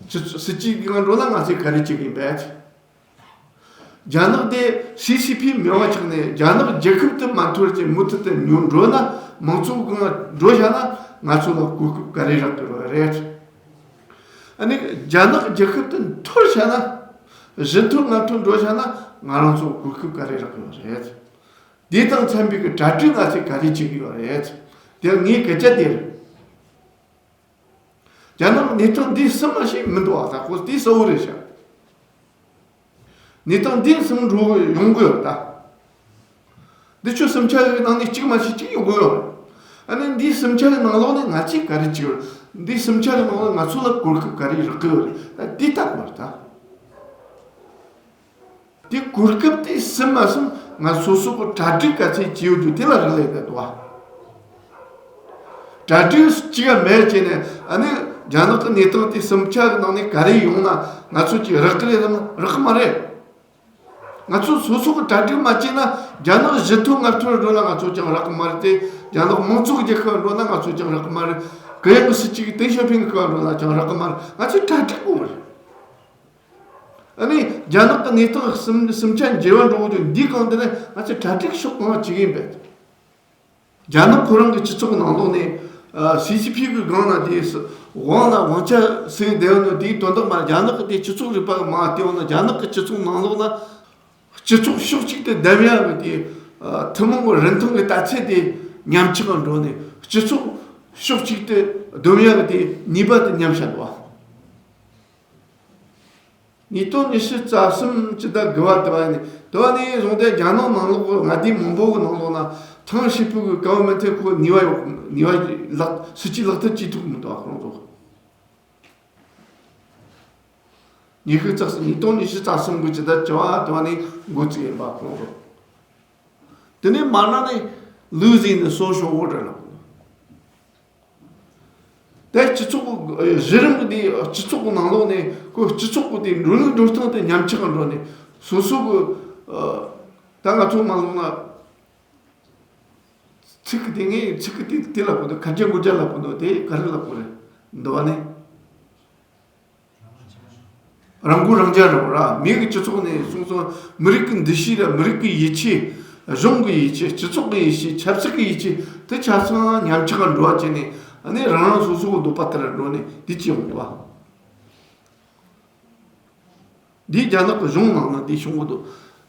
ཀྱི་སྲིད་སྲིད་ཇུས་ཀྱི་ངང་འགྲོ་ན་ང་ཚོས་ག་རེ་བྱེད་ཀྱི་ཡིན་པས། རྒྱ་ནག་དེ་སི་སི་ཕི་མེད་པ་ཆགས་ནས་རྒྱ་ནག་རྒྱལ་ཁབ་དེ་མ་འཐོར་གྱི་མུ་མཐུད་དུ་ཉོ་འགྲོ་ན། མང་གཙོ་གི་ངང་འགྲོ་བྱ་ན་ང་ཚོ་ལ་གོ་སྐབས་ག་རེ་རག་གི་རེད། ཨ་ནི་རྒྱ་ནག་རྒྱལ་ཁབ་དེ་འཐོར་བྱ་ན། ཞི་མཐུན་མངའ་ཐང་འགྲོ་བྱ་ན་ང་རང་ཚོ་གོ་སྐབས་ག་རེ་རག་གི་རེད། དེ་དང་འཚམ་པའི་གི་གྲ་སྒྲིག་ང་ཚོས་ག་རེ་བྱེད་ཀྱི་ཡོད་རེད། དེ་ངའི་སྐད་ཆ་དེ་རེད། རྒྱ་ནག་གནས་སྟངས་འདི་གསུམ་མ་ཞིག་མི་འདུག་ཨ། ད་ཁོ་དེ་གསལ་བོ་རེད་ཤག་གནས་སྟངས་འདི་གསུམ་འགྲོ་ཡོང་གི་ཡོད་ད། འདི་ཆོ་གསུམ་ཆ་གི་ནང་ནས་གཅིག་མ་ཞིག་གཅིག་ཡོང་གི་ཡོད། ཨ་ནི་འདི་གསུམ་ཆ་གི་ནང་ལོགས་ནས་ང་ཚོས་ག་རེ་བྱེད་ཀྱི་ཡོད། འདི་གསུམ་ཆ་གི་ནང་ལོགས་ང་ཚོ་ལ་གོ་སྐབས་ག་རེ་རག་གི་ཡོད་རེད། ད་འདི་ལྟ་དགོས་རེད་ད། དེ་གོ་སྐབས་དེ་ཟིན་མ་ཟིན་ང་སོ་སོ་གི་གྲ་སྒྲིག་ག་ཚད་བྱས་ཡོད་རྒྱུ་དེ་ལ་རག་ལས་ཀྱི་འདུག་བ། གྲ་སྒྲིག་གཅིག་ཡང་མེད་བྱས་ནས་ཨ་ནི་རྒྱ་ནག་གི་གནས་སྟངས་དེ་གསུམ་ཆ་གི་ནང་ནས་ག་རེ་ཡོང་ན་ང་ཚོ་ཅིག་རག་གི་རེད་དམ། རག་གི་མ་རེད། ང་ཚོ་སོ་སོ་གི་གྲ་སྒྲིག་མ་བྱས་ན་རྒྱ་ནག་ཞི་མཐུན་མངའ་ཐང་འགྲོ་ན་ང་ཚོ་ཅང་རག་གི་མ་རེད་དེ། རྒྱ་ནག་མང་གཙོ་གི་རྒྱལ་ཁབ་འགྲོ་ན་ང་ཚོ་ཅང་རག་གི་མ་རེད། གུ་ཡངས་གི་སྲིད་ཇུས་ཀྱི་ཏེང་ཞའོ་ཕིང་གི་སྐབས་འགྲོ་ན་ཅང་རག་གི་མ་རེད། ང་ཚོས་གྲ་སྒྲིག་དགོས་རེད། ཨ་ནི་རྒྱ་ནག་གི་གནས་སྟངས་གསུམ་གསུམ་ཆ་འགྱུར་བ་འགྲོ་གི་འདུག་འདི་གང་དེ་ནི་ང་ཚོས་གྲ་སྒྲིག་ཤོག་གང་བྱེད་ཀྱི་ཡིན་པས། རྒྱ་ནག་ཁོ་རང་གི་སྤྱི་ཚོགས་ནང་ལོགས་ནས་ཨ་སི་སི་ཕི་གི་སྒང་ན་དེ་དབང་ལ་དབང་ཆ་ཟིན་བསྡད་ཡོད་ནོ་དེའི་དོན་དག་མ། རྒྱ་ནག་གི་དེ་སྤྱི་ཚོགས་རིག་པ་གི་མ་བལྟས་ཡོང་ན་རྒྱ་ནག་གི་སྤྱི་ཚོགས་ནང་ལོགས་ན་སྤྱི་ཚོགས་ཕྱོགས་གཅིག་ཏུ་བསྡམ་ཡག་གི་དེ་ཨ་ཐུན་མོང་གི་རིན་ཐང་གི་ལྟ་ཚུལ་དེ་ཉམས་ཆག་འགྲོ་ནས་སྤྱི་ཚོགས་ཕྱོགས་གཅིག་ཏུ་བསྡོམ་ཡག་གི་དེ་ནུས་པ་དེ་ཉམས་བཞག་འདུག་བ། ཉིས་སྟོང་ཉི་ཤུ་རྩ་གསུམ་སྤྱི་ཟླ་དགུ་པ་དེ་བ་ནས་དེ་བ་ནས་བཟུང་སྟེ་རྒྱ་ནག་ནང་ལོགས་ཀྱི་མངའ་སྡེ་མང་པོ་གི་ནང་ལོགས་ན་ཐེངས་ཤིག་པུ་གི་ཀའོ་མེན་ཐེ་ཁོ་ནུས་པ་ཡོད། ནུས་པ་ལག་སྲིད་ཇུས་ལག་བསྟར་བྱེད་ཐུབ་མི་འདུག་ཁོང་ཚོ། ཉི་ཤུ་རྩ་གསུམ། ཉིས་སྟོང་ཉི་ཤུ་རྩ་གསུམ་གི་སྤྱི་ཟླ་བཅུ་པ་དེ་བ་ནས་འགོ་བཙུགས་ཡིན་པ་ཁོང་ཚོ། དེ་ནས་མ་ན་ནས་ལུའུ་ཟིན་ནས་སོ་ཤོ་ཝོ་ཏྲ་ལ། དེ་སྤྱི་ཚོགས་ཀྱི་གཞི་རིམ་གྱི་དེ་སྤྱི་ཚོགས་ཀྱི་ནང་ལོགས་ནས་ཁོ་སྤྱི་ཚོགས་ཀྱི་དེ་འགྲོ་ལུགས་འགྲོ་སྟངས་དེ་ཉམས་ཆག་འགྲོ་ནས་སོ་སོ་གི་ད་ང་ཚོ་མ་ལོག་ན་ ཚིག་གི་དེ་ངས་ཚིག་གི་དེ་དེ་ལབ་གོ་འདུག་ཁ་རྒྱ་མགོ་རྒྱ་ལབ་གོ་འདུག་དེ་ག་རེ་ལབ་གོ་རེད། འདི་བ་ནི། རང་མགོ་རང་རྒྱ་རེད་བ་ར། མི་གི་སྤྱི་ཚོགས་ནས་སོང་ཙང་མི་རིགས་ཀྱི་འདུ་ཤེས་ར། མི་རིགས་ཀྱི་ཡིད་ཆེས། གཞུང་གི་ཡིད་ཆེས། སྤྱི་ཚོགས་ཀྱི་ཡིད་ཆེས། ཆབ་སྲིད་ཀྱི་ཡིད་ཆེས་དེ་ཆ་ཚང་ཉམས་ཆག་ག་འགྲོ་བ་བྱས་ནས། ཨ་ནི་རང་རང་སོ་སོ་གི་འདོད་པ་ལྟར་འགྲོ་ནས་འདི་ཅི་ཡོང་འདུག་བ། འདིའི་རྒྱ་ནག་གི་གཞུང་ནང་ན་འདི་བྱུང་གི་འདུག་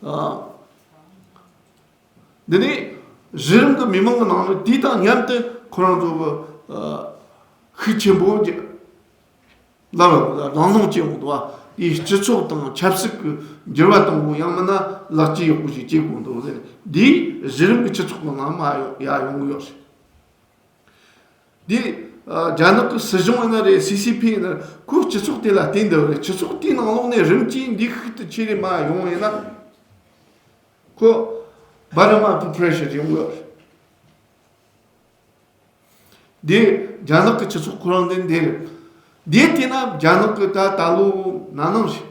ཨ། འདི་ནི་གཞི་རིམ་གྱི་མི་མང་གི་ནང་ནས་དེ་དང་མཉམ་དུ་ཁོ་རང་ཚོ་གི་ཨ། ཤུགས་ཆེན་པོ་ལ་ལང་ལོང་བྱས་ཡོང་འདུག་བ། དེའི་སྤྱི་ཚོགས་དང་ཆབ་སྲིད་ཀྱི་འགྱུར་བ་གཏོང་དགོས། ཡང་མིན་ན་ལག་ཆས་ཡག་པོ་ཞིག་བྱེད་དགོས་འདུག་ཟེར། འདིས་གཞི་རིམ་གྱི་སྤྱི་ཚོགས་ཀྱི་ནང་མར་ཡོང་ཡར་ཡོང་གི་ཡོད་རེད། འདི་ཨ། རྒྱ་ནག་གི་སྲིད་གཞུང་ཡིན་ན་རེད། སི་སི་ཕི་ཡིན་ན་རེད། ཁོ་སྤྱི་ཚོགས་དེ་ལ་བརྟེན་འདུག་རེད། སྤྱི་ཚོགས་དེའི་ནང་ལོགས་ནས་རིམ་གྱིས་འདི་ཤུགས་དེ་ཆེ་རེ་མར་ཡོང་ཡིན་ན། ཁོ་bottom up pressure ཡོང་གི་ཡོད་རེད། འདི་རྒྱ་ནག་གི་སྤྱི་ཚོགས་ཁོ་རང་དེ་འདི་རེད། འདི་བལྟས་ན་རྒྱ་ནག་གི་ད་ད་ལོ་ན་ནིང་ཞིག་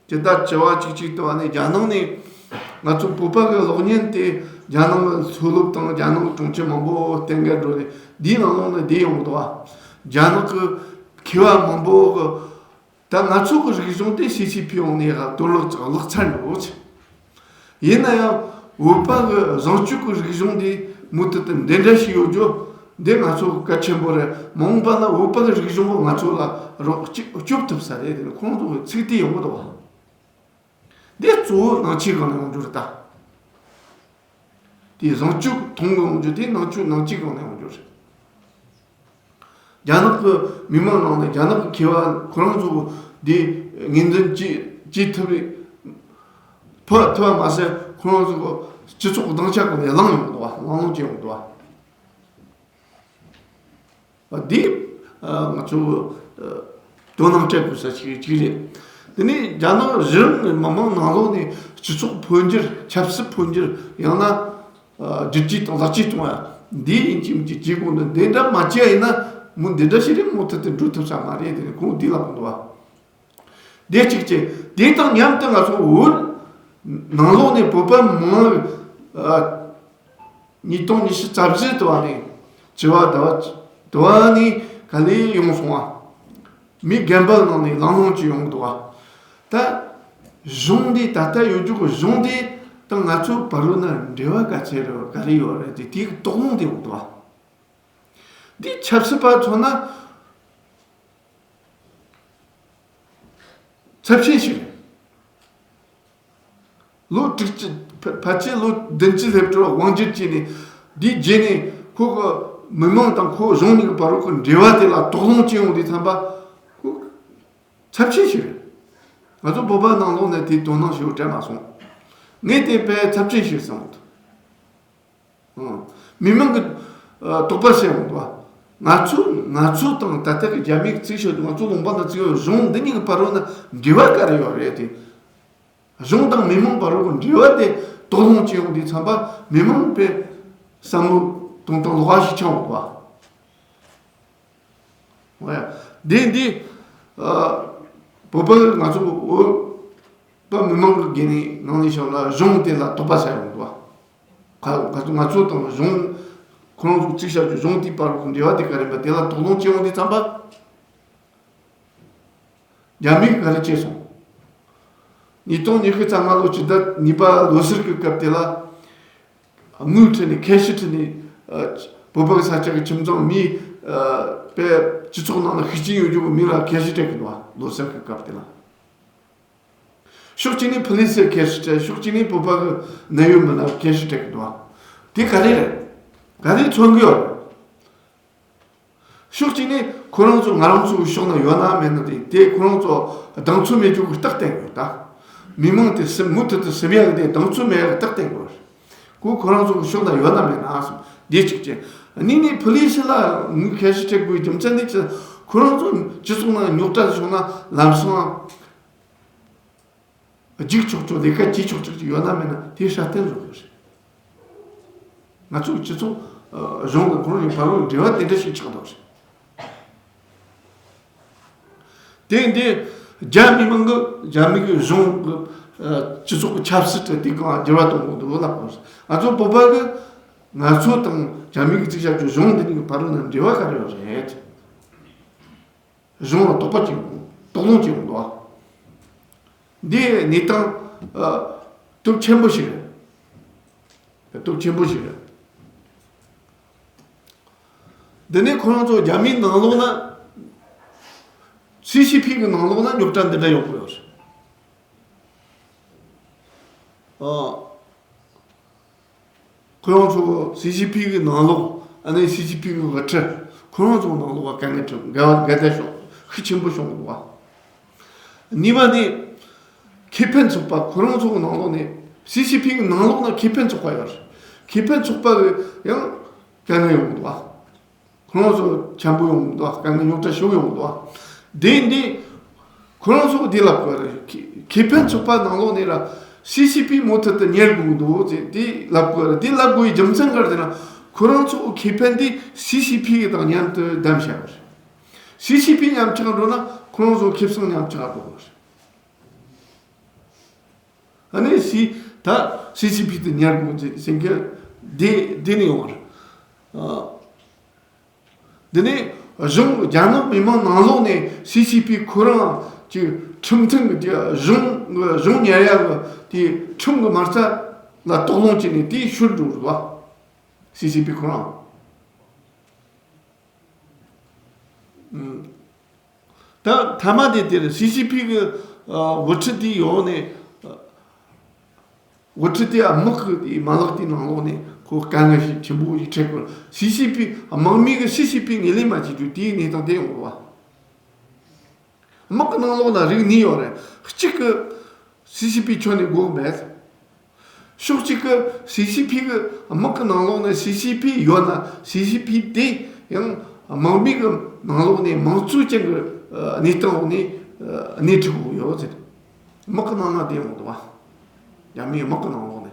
ཇི་ལྟར་བྱ་བ་གཅིག་གཅིག་ལྟ་བ་ནི། རྒྱ་ནང་ནས་ང་ཚོ་བོད་པ་གི་གློག་བརྙན་དེ་རྒྱ་ནང་གི་མཐོ་སློབ་དང་རྒྱ་ནང་གི་གྲོང་ཁྱེར་མང་པོ་བསྟན་ག་འགྲོ་ནས། འདིའི་ནང་ལོགས་ནས་འདི་ཡོང་གི་འདུག་བ། རྒྱ་ནག་གི་མཁས་པ་མང་པོ་གི། ད་ང་ཚོ་གི་རིག་གཞུང་དེ་སི་སི་ཕི་ཡོང་ནས་གཏོར་བརླག་བརླག་ཚར་འགྲོ་ཆེ། ཡིན་ན་ཡང་བོད་པ་གི་བཟང་སྤྱོད་ཀྱི་རིག་གཞུང་འདི་མུ་མཐུད་དུ་འདི་འདྲ་ཞིག་ཡོད་རྒྱུ་འདི་ང་ཚོ་གལ་ཆེན་པོ་རེད། མ་འོངས་པ་ན་བོད་པ་གི་རིག་གཞུང་གིས་ང་ཚོ་ལ་རོགས་སྐྱོབ་སྐྱོབ་ཐུབ་ས་རེད། དེ་ནི་ཁོང་ཚོ་གི་ཚིག་དེ་ཡོང་གི་འདུག་བ། འདི་གཙོ་བོ་ནང་ཆོས་སྒང་ནས་ཡོང་རྒྱུ་རེད་ད། དེ་བཟང་སྤྱོད་མཐོང་གི་ཡོང་རྒྱུ་དེ་ནང་ཆོས་ནང་ཆོས་སྒང་ནས་ཡོང་རྒྱུ་རེད། རྒྱ་ནག་གི་མི་མང་ནང་ནས་རྒྱ་ནག་གི་མཁས་པ་ཁོ་རང་ཚོ་འདི་ངོས་འཛིན་བྱེད་བྱེད་ཐུབ་རེད། ཕུད་ཐུབ་པ་མ་ཟད་ཁོ་རང་ཚོ་སྤྱི་ཚོགས་སྡིངས་ཆ་སྒང་ནས་ལངས་ཡོང་འདུག་བ། ལངས་ལོང་བྱས་ཡོང་འདུག་བ། འདི་ང་ཚོ་དོ་སྣང་སྤྲད་དགོས་ས་ཞིག་ཅིག་རེད། དེ་ནས་རྒྱ་ནག་གཞི་རིམ་མི་མང་ནང་ལོགས་ནས་སྤྱི་ཚོགས་འཕོ་འགྱུར། ཆབ་སྲིད་འཕོ་འགྱུར། ཡང་ན་སྒྱུར་བཅོས་དང་ལག་བཅོས་གཏོང་ཡ་འདི་ཡིན་གཅིག་མིན་གཅིག་བྱེད་དགོས་འདུག་འདི་འདྲ་མ་བྱས་ཡིན་ན་མུ་འདི་འདྲ་ཞིག་རེད། མུ་མཐུད་དུ་འགྲོ་ཐུབ་ས་མ་རེད། དེ་ནས་ཁོང་འདི་ལབ་འདུག་བ། དེ་གཅིག་བྱས། དེ་དང་མཉམ་དུ་ང་ཚོ་བོད་ནང་ལོགས་ནས་བོད་པ་མང་ཨ། ཉིས་སྟོང་ཉི་ཤུ་རྩ་བཞི་དུ་བ་ནས་བྱི་བ་དུ་བ་དུ་བ་ནས་ག་ལེ་ཡོང་སོང་བ། མི་རྒན་པ་ནང་ནས་ལང་ལོང་ཅིག་ཡོང་འདུག་བ། ད་གཞུང་འདི་ད་ལྟ་ཡོད་རྒྱུ་གི་གཞུང་འདི་དང་ང་ཚོ་བར་ལ་ན་འབྲེལ་བ་ག་ཚད་རེད། ག་རེ་ཡོད་རེད། དེ་དེའི་དོགས་སློང་དེ་ཡོང་འདུག་བ། འདི་ཆབ་སྲིད་པ་མཚོན་ན། ཚབས་ཆེན་ཞིག་རེད། ལོ་དྲུག་ཅུ་ཕ་ཕལ་ཆེར་ལོ་བདུན་ཅུ་སླེབས་འགྲོ་དབང་སྒྱུར་བྱས་ནས། འདིའི་རྗེས་ནས་ཁོ་གི་མི་མང་དང་ཁོ་གཞུང་གཉིས་ཀྱི་བར་རོགས་ཀྱི་འབྲེལ་བ་དེ་ལ་དོགས་སློང་བྱས་ཡོང་དུས་ཙམ་པ་ཁོ་ཚབས་ཆེན་ཞིག་རེད། ང་ཚོ་བོད་པ་ནང་ལོགས་ནས་དེའི་དོ་སྣང་ཞེ་པོ་སྤྲད་མ་སོང་། ངས་དེ་དཔེ་ཚབས་ཆེན་ཞིག་བསམ་འདུག་མི་མང་གི་ཨ་དོགས་པ་སེལ་འོང་དོ། ང་ཚོ་ང་ཚོ་དང་ད་ལྟ་གི་རྒྱ་མིའི་ཚིག་ཤོད་དུས། ང་ཚོ་ལུང་པ་ན་བརྩི་ཡོད་གཞུང་འདི་གཉིས་ཀྱི་བར་རོ་ན་འབྲེལ་བ་ག་རེ་ཡོད་རེད་དེ། གཞུང་དང་མི་མང་བར་རོ་གི་འབྲེལ་བ་དེ་དོགས་སློང་བྱེད་ཡོང་དུས་ཙམ་པ་མི་མང་པས་བསམ་བློ་གཏོང་སྟངས་ལོགས་ཀ་ཞིག་ཆགས་འོང་དོ། འོ་ཡ། འདི་འདི་ཨ་བོད་པ་ང་ཚོ་བོད་པ་མི་མང་གི་སྒེར་ནས་ནང་ནས་བྱུང་ན་གཞུང་དེ་ལ་དོགས་པ་ཟ་ཡོང་འདུག་བ། ང་ཚོ་ང་ཚོ་དང་གཞུང་ཁོ་རང་ཚོ་གཅིག་བྱ་རྒྱུ་གཞུང་དེའི་བར་གྱི་འབྲེལ་བ་དེ་ག་རེ་ཡིན་པ་དེ་ལ་དོགས་སློང་བྱེད་ཡོང་དུས་ཙམ་པ། རྒྱ་མིས་ག་རེ་བྱས་སོང་། ཉིས་སྟོང་ཉི་ཤུ་རྩ་ལྔ་ལོ་སྤྱི་ཟླ་གཉིས་པ་ལོ་གསར་གྱི་སྐབས་དེ་ལ། དངུལ་ཁྲིད་ནས་ཁེ་ཤི་ཁྲིད་ནས་ཨ་བོད་པ་གི་ས་ཆ་གི་ཁྱིམ་ཚང་མི་ཨ་པའི་སྤྱི་ཚོགས་ནང་ལ་ཤུགས་རྐྱེན་ཡོད་རྒྱུ་གི་མི་ལ་ཁེ་ཤི་སྤྲད་གི་འདུག་བ། ལོ་གསར་གི་སྐབས་དེ་ལ། ཕྱོགས་གཅིག་ནས་ཕུ་ལི་སི་ཁེ་ཤི་སྤྲད། ཕྱོགས་གཅིག་ནས་བོད་པ་གི་གནད་ཡོད་མི་སྣ་ཁེ་ཤི་སྤྲད་གི་འདུག་བ། དེ་ག་རེ་རེད། ག་རེ་མཚོན་གི་ཡོད་རེད། ཕྱོགས་གཅིག་ནས་ཁོ་རང་ཚོ་ང་རང་ཚོའི་ཕྱོགས་ན་ཡོད་ན་མེད་ན་དེ་དེ་ཁོ་རང་ཚོ་གདེང་ཚོད་མེད་རྒྱུ་གི་རྟགས་བསྟན་དགོས་ད། མི་མང་དེ་སེམས་མུ་མཐུད་དུ་སེམས་ཡག་གི་དེ་གདེང་ཚོད་མེད་ཡག་གི་རྟགས་བསྟན་དགོས། ཁོ་ཁོ་རང་ཚོ་གི་ཕྱོགས་ན་ཡོད་ན་མེད་ན་སོང་དེ་གཅིག་བྱས། གཉིས་ནས་ཕུ་ལི་སི་ལ་དངུལ་ཁེ་ཤི་སྤྲད་དགོས་རྒྱུ་མཚན་དེ་ཁོ་རང་ཚོ་སྤྱི་ཚོགས་ནང་རྙོག་དྲ་བྱུང་ན་ལམ་སང་། རྒྱུག་ཆོག་ཆོག་ལས་ཀ་བྱེད་ཆོག་ཆོག་ཅིག་ཡོད་ན་མེད་ན་དེ་སྲ་བརྟན་བཟོ་དགོས་རེད། ང་ཚོའི་སྤྱི་ཚོགས་ཨ་གཞུང་དང་ཁོ་རང་གཉིས་བར་ལ་འབྲེལ་བ་དེ་འདྲ་ཞིག་ཆགས་འདུག་རེད། དེ་འདི་རྒྱ་མི་མང་གི་རྒྱ་མི་གི་གཞུང་གི་ཨ་སྤྱི་ཚོགས་ཀྱི་ཆབ་སྲིད་དེ་དེ་གང་འགྱུར་བ་གཏོང་དགོས་འདུག་ལབ་དགོས་རེད། ང་ཚོ་བོད་པ་གི་ ང་ཚོ་དང་རྒྱ་མི་གི་ཅིག་བྱ་རྒྱུ་གཞུང་འདི་གཉིས་ཀྱི་བར་ན་འབྲེལ་བ་ག་རེ་ཡོད་རེད། གཞུང་ལ་དོགས་པ་ཅིག་ཡོང་། དོགས་སློང་ཅིག་ཡོང་འདུག་བ། འདི་གནས་སྟངས་ཨ། སྟོབས་ཆེན་པོ་ཞིག་རེད། སྟོབས་ཆེན་པོ་ཞིག་རེད། འདི་ནས་ཁོ་རང་ཚོ་རྒྱ་མིའི་ནང་ལོགས་ན། སི་སི་ཕི་གི་ནང་ལོགས་ན་རྙོག་དྲ་འདི་འདྲ་ཡོང་གི་ཡོད་རེད། ཨ། ཁོ་རང་ཚོ་སི་སི་ཕི་གི་ནང་ལོགས། ཨ་ནི་སི་སི་ཕི་གི་དབུ་ཁྲིད་ཁོ་རང་ཚོ་ནང་ལོགས་ལ་དཀའ་ངལ་འཕྲད། འགལ་བ་འགལ་ཟླ་བྱུང་། ཤུགས་ཆེན་པོ་བྱུང་འདུག་བ། གཉིས་པ་ནི། ཁེ་ཕན་ཚོགས་པ་ཁོ་རང་ཚོ་གི་ནང་ལོགས་ནས། སི་སི་ཕི་གི་ནང་ལོགས་ན་ཁེ་ཕན་ཚོགས་པ་ཡོད་རེད། ཁེ་ཕན་ཚོགས་པ་གི་ཡང་དཀའ་ངལ་ཡོང་འདུག་བ། ཁོ་རང་ཚོ་འཆམ་པོ་ཡོང་མི་འདུག་དཀའ་ངལ་རྙོག་དྲ་ཞེ་པོ་ཡོང་མི་འདུག་དེ་འདི་ཁོ་རང་ཚོ་འདི་ལབ་དགོས་རེད། ཁེ་ཁེ་ཕན་ཚོགས་པ་ནང་ལོགས་ནས་ར་སི་སི་ཕི་མུ་མཐུད་དུ་གཉེར་དགོས་འདུག་ཅེས་འདི་ལབ་དགོས་རེད། འདི་ལབ་དགོས་པའི་རྒྱུ་མཚན་ག་རེ་ཟེར་ན། ཁོ་རང་ཚོ་ཁེ་ཕན་འདི་སི་སི་ཕི་གི་དང་མཉམ་དུ་བདམས་བྱས་པ་རེད། སི་སི་ཕི་མཉམ་ཆགས་འགྲོ་ན་ཁོ་རང་ཚོ་ཁེ་བཟང་མཉམ་ཆགས་འགྲོ་དགོས་རེད། ཨ་ནི་སི་ད་སི་སི་ཕི་དེ་ཉར་དགོས་ཟེར་མཁན་དེ་དེ་ནས་ཡོང་བ་རེད། ཨ། དེ་ནས་གཞུང་རྒྱ་ནག་མི་མང་ནང་ལོགས་ནས་སི་སི་ཕི་ཁོ་རང་གི་ཁྲིམས་མཐུན་གྱི་གཞུང་གཞུང་ཉར་ཡག་གི་དེ་ཁྲིམས་ཀྱི་མ་རྩ་ལ་དོགས་སློང་བྱས་ནས་དེ་ཤོར་འགྲོ་རེད་བ། སི་སི་ཕི་ཁོ་རང་། ད་མཐའ་མ་དེ་དེར་སི་སི་ཕི་གི་ཨ་དབུ་ཁྲིད་དེ་ཡོང་ནས། ཨ་དབུ་ཁྲིད་དེ་དམག་གི་དེ་མ་ལག་དེའི་ནང་ལོགས་ནས་ཁོ་དཀའ་ངལ་ཞིག་ཆེན་པོ་ཞིག་འཕྲད་དགོས། སི་སི་ཕི་དམག་མི་གི་སི་སི་ཕི་ངོས་ལེན་མ་བྱེད་རྒྱུ་དེའི་གནས་སྟངས་དེ་ཡོང་དགོས་བ། དམག་གི་ནང་ལོགས་ལ་རིགས་གཉིས་ཡོད་རེད། གཅིག་གི་སི་སི་ཕི་ཁྱོན་ནས་དགོས་མེད། ཕྱོགས་གཅིག་གི་སི་སི་ཕི་གི་དམག་གི་ནང་ལོགས་ནས་སི་སི་ཕི་ཡོད་ན། སི་སི་ཕི་དེ་ཡང་དམག་མི་གི་ནང་ལོགས་ནས་མང་གཙོ་ཅན་གྱི་ཨ་གནས་སྟངས་འོག་ནས་ཨ་སྣེ་ཁྲིད་དགོས་ཡོད་ཟེར། དམག་གི་ནང་ན་དེ་ཡོང་འདུག་བ། རྒྱ་མིའི་དམག་གི་ནང་ལོགས་ནས།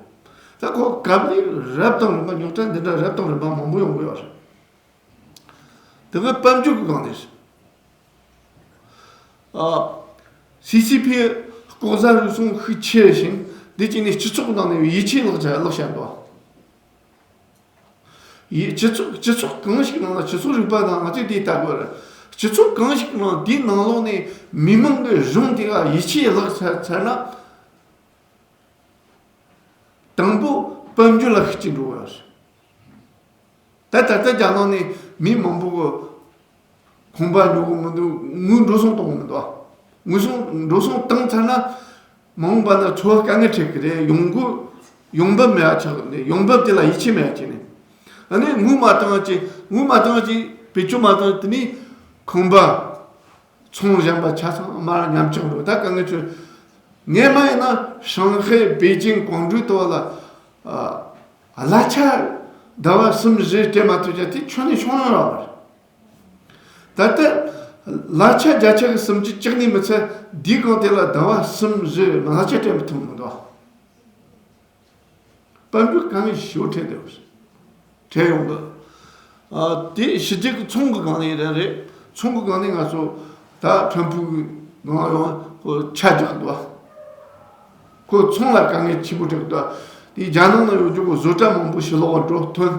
ད་ཁོ་སྐབས་རེ་རབ་དང་རིམ་པ་རྙོག་དྲ་འདི་འདྲ་རབ་དང་རིམ་པ་མང་པོ་ཡོང་གི་ཡོད་རེད། དེ་ག་དཔལ་འབྱོར་གྱི་སྒང་ནས་རེད། ཨ། སི་སི་ཕི་ལྐོག་ཟ་རུལ་སུངས་ཤུགས་ཆེ་ཞིང་། འདི་གཅིག་ནི་སྤྱི་ཚོགས་ནང་ནས་ཡིད་ཆེས་བརླག་བྱ་བརླག་བྱ་འདུག་ཡི་སྤྱི་ཚོགས་སྤྱི་ཚོགས་གང་ཞིག་ནང་ལ། སྤྱི་ཚོགས་རིག་པ་དང་ང་ཚོས་དེ་ལྟ་དགོས་རེད། སྤྱི་ཚོགས་གང་ཞིག་ནང་དེའི་ནང་ལོགས་ནས་མི་མང་གི་གཞུང་དེ་ག་ཡིད་ཆེས་བརླག་ཚར་ཚར་ན། དང་པོ་དཔལ་འབྱོར་ལ་ཤུགས་རྐྱེན་འགྲོ་བ་རེད། ད་ད་ལྟ་རྒྱ་ནག་ནས་མི་མང་པོ་གི་ཁང་པ་ཉོ་གི་མི་འདུག་དངུལ་འགྲོ་སོང་གཏོང་གི་མི་འདུག་དངུལ་སོང་འགྲོ་སོང་བཏང་ཚར་ན། མ་འོངས་པ་ན་འཚོ་བ་དཀའ་ངལ་འཕྲད་ཀྱི་རེད། ཡོང་སྒོ་ཡོང་འབབ་མེད་པ་ཆགས་ཀྱི་རེད། ཡོང་འབབ་དེ་ལ་ཡིད་ཆེས་མེད་པ་བྱས་ནས། ཨ་ནི་དངུལ་མ་བཏང་ཅི་དངུལ་མ་བཏང་ཅི་བེད་སྤྱོད་མ་བཏང་དེ་ནི་ཁང་པ། ཚོང་གཞན་པ་ཆ་ཚང་མར་ཉམས་ཆག་འགྲོ། ད་དཀའ་ངལ་ཆེ། ངས་མ་ཡིན་ན་ཧྲང་ཧའེ་པེ་ཅིང་ཀོང་ཀྲུའུ་ཏོ་ལ་ཨ་གླ་ཆ་ཟླ་བ་གསུམ་བཞི་སྤྲད་མ་ཐུབ་ཀྱང་དེ་ཁྱོན་ནས་ཤོང་ཡོང་ར་བར། ད་ལྟ་གླ་ཆ་བརྒྱ་ཆ་གི་སུམ་ཅུ་བཅག་ནས་མི་ཚད། དེའི་སྒང་དེ་ལ་ཟླ་བ་གསུམ་བཞི་གླ་ཆ་སྤྲད་མི་ཐུབ་མི་འདུག་དཔལ་འབྱོར་དཀའ་ངལ་ཞེ་པོ་འཕྲད་བསྡད་ཡོད་རེད། འཕྲད་ཡོང་གི། ཨ་དེ་ཕྱི་རྒྱལ་གྱི་ཚོང་གི་སྒང་ནས་རེད་རེད། ཚོང་གི་སྒང་ནས་ང་ཚོ་ད་ཁྲོན་ཕུག་གི་ནང་ཡོང་ཁོ་ཆ་རྒྱག་གི་འདུག་ཁོ་ཚོང་ལ་དཀའ་ངལ་ཆེན་པོ་འཕྲད་གི་འདུག་དེ་རྒྱ་ནག་ནང་ཡོད་རྒྱུ་གི་བཟོ་གྲྭ་མང་པོ་ཕྱི་ལོགས་ལ་འགྲོ་ཐོན།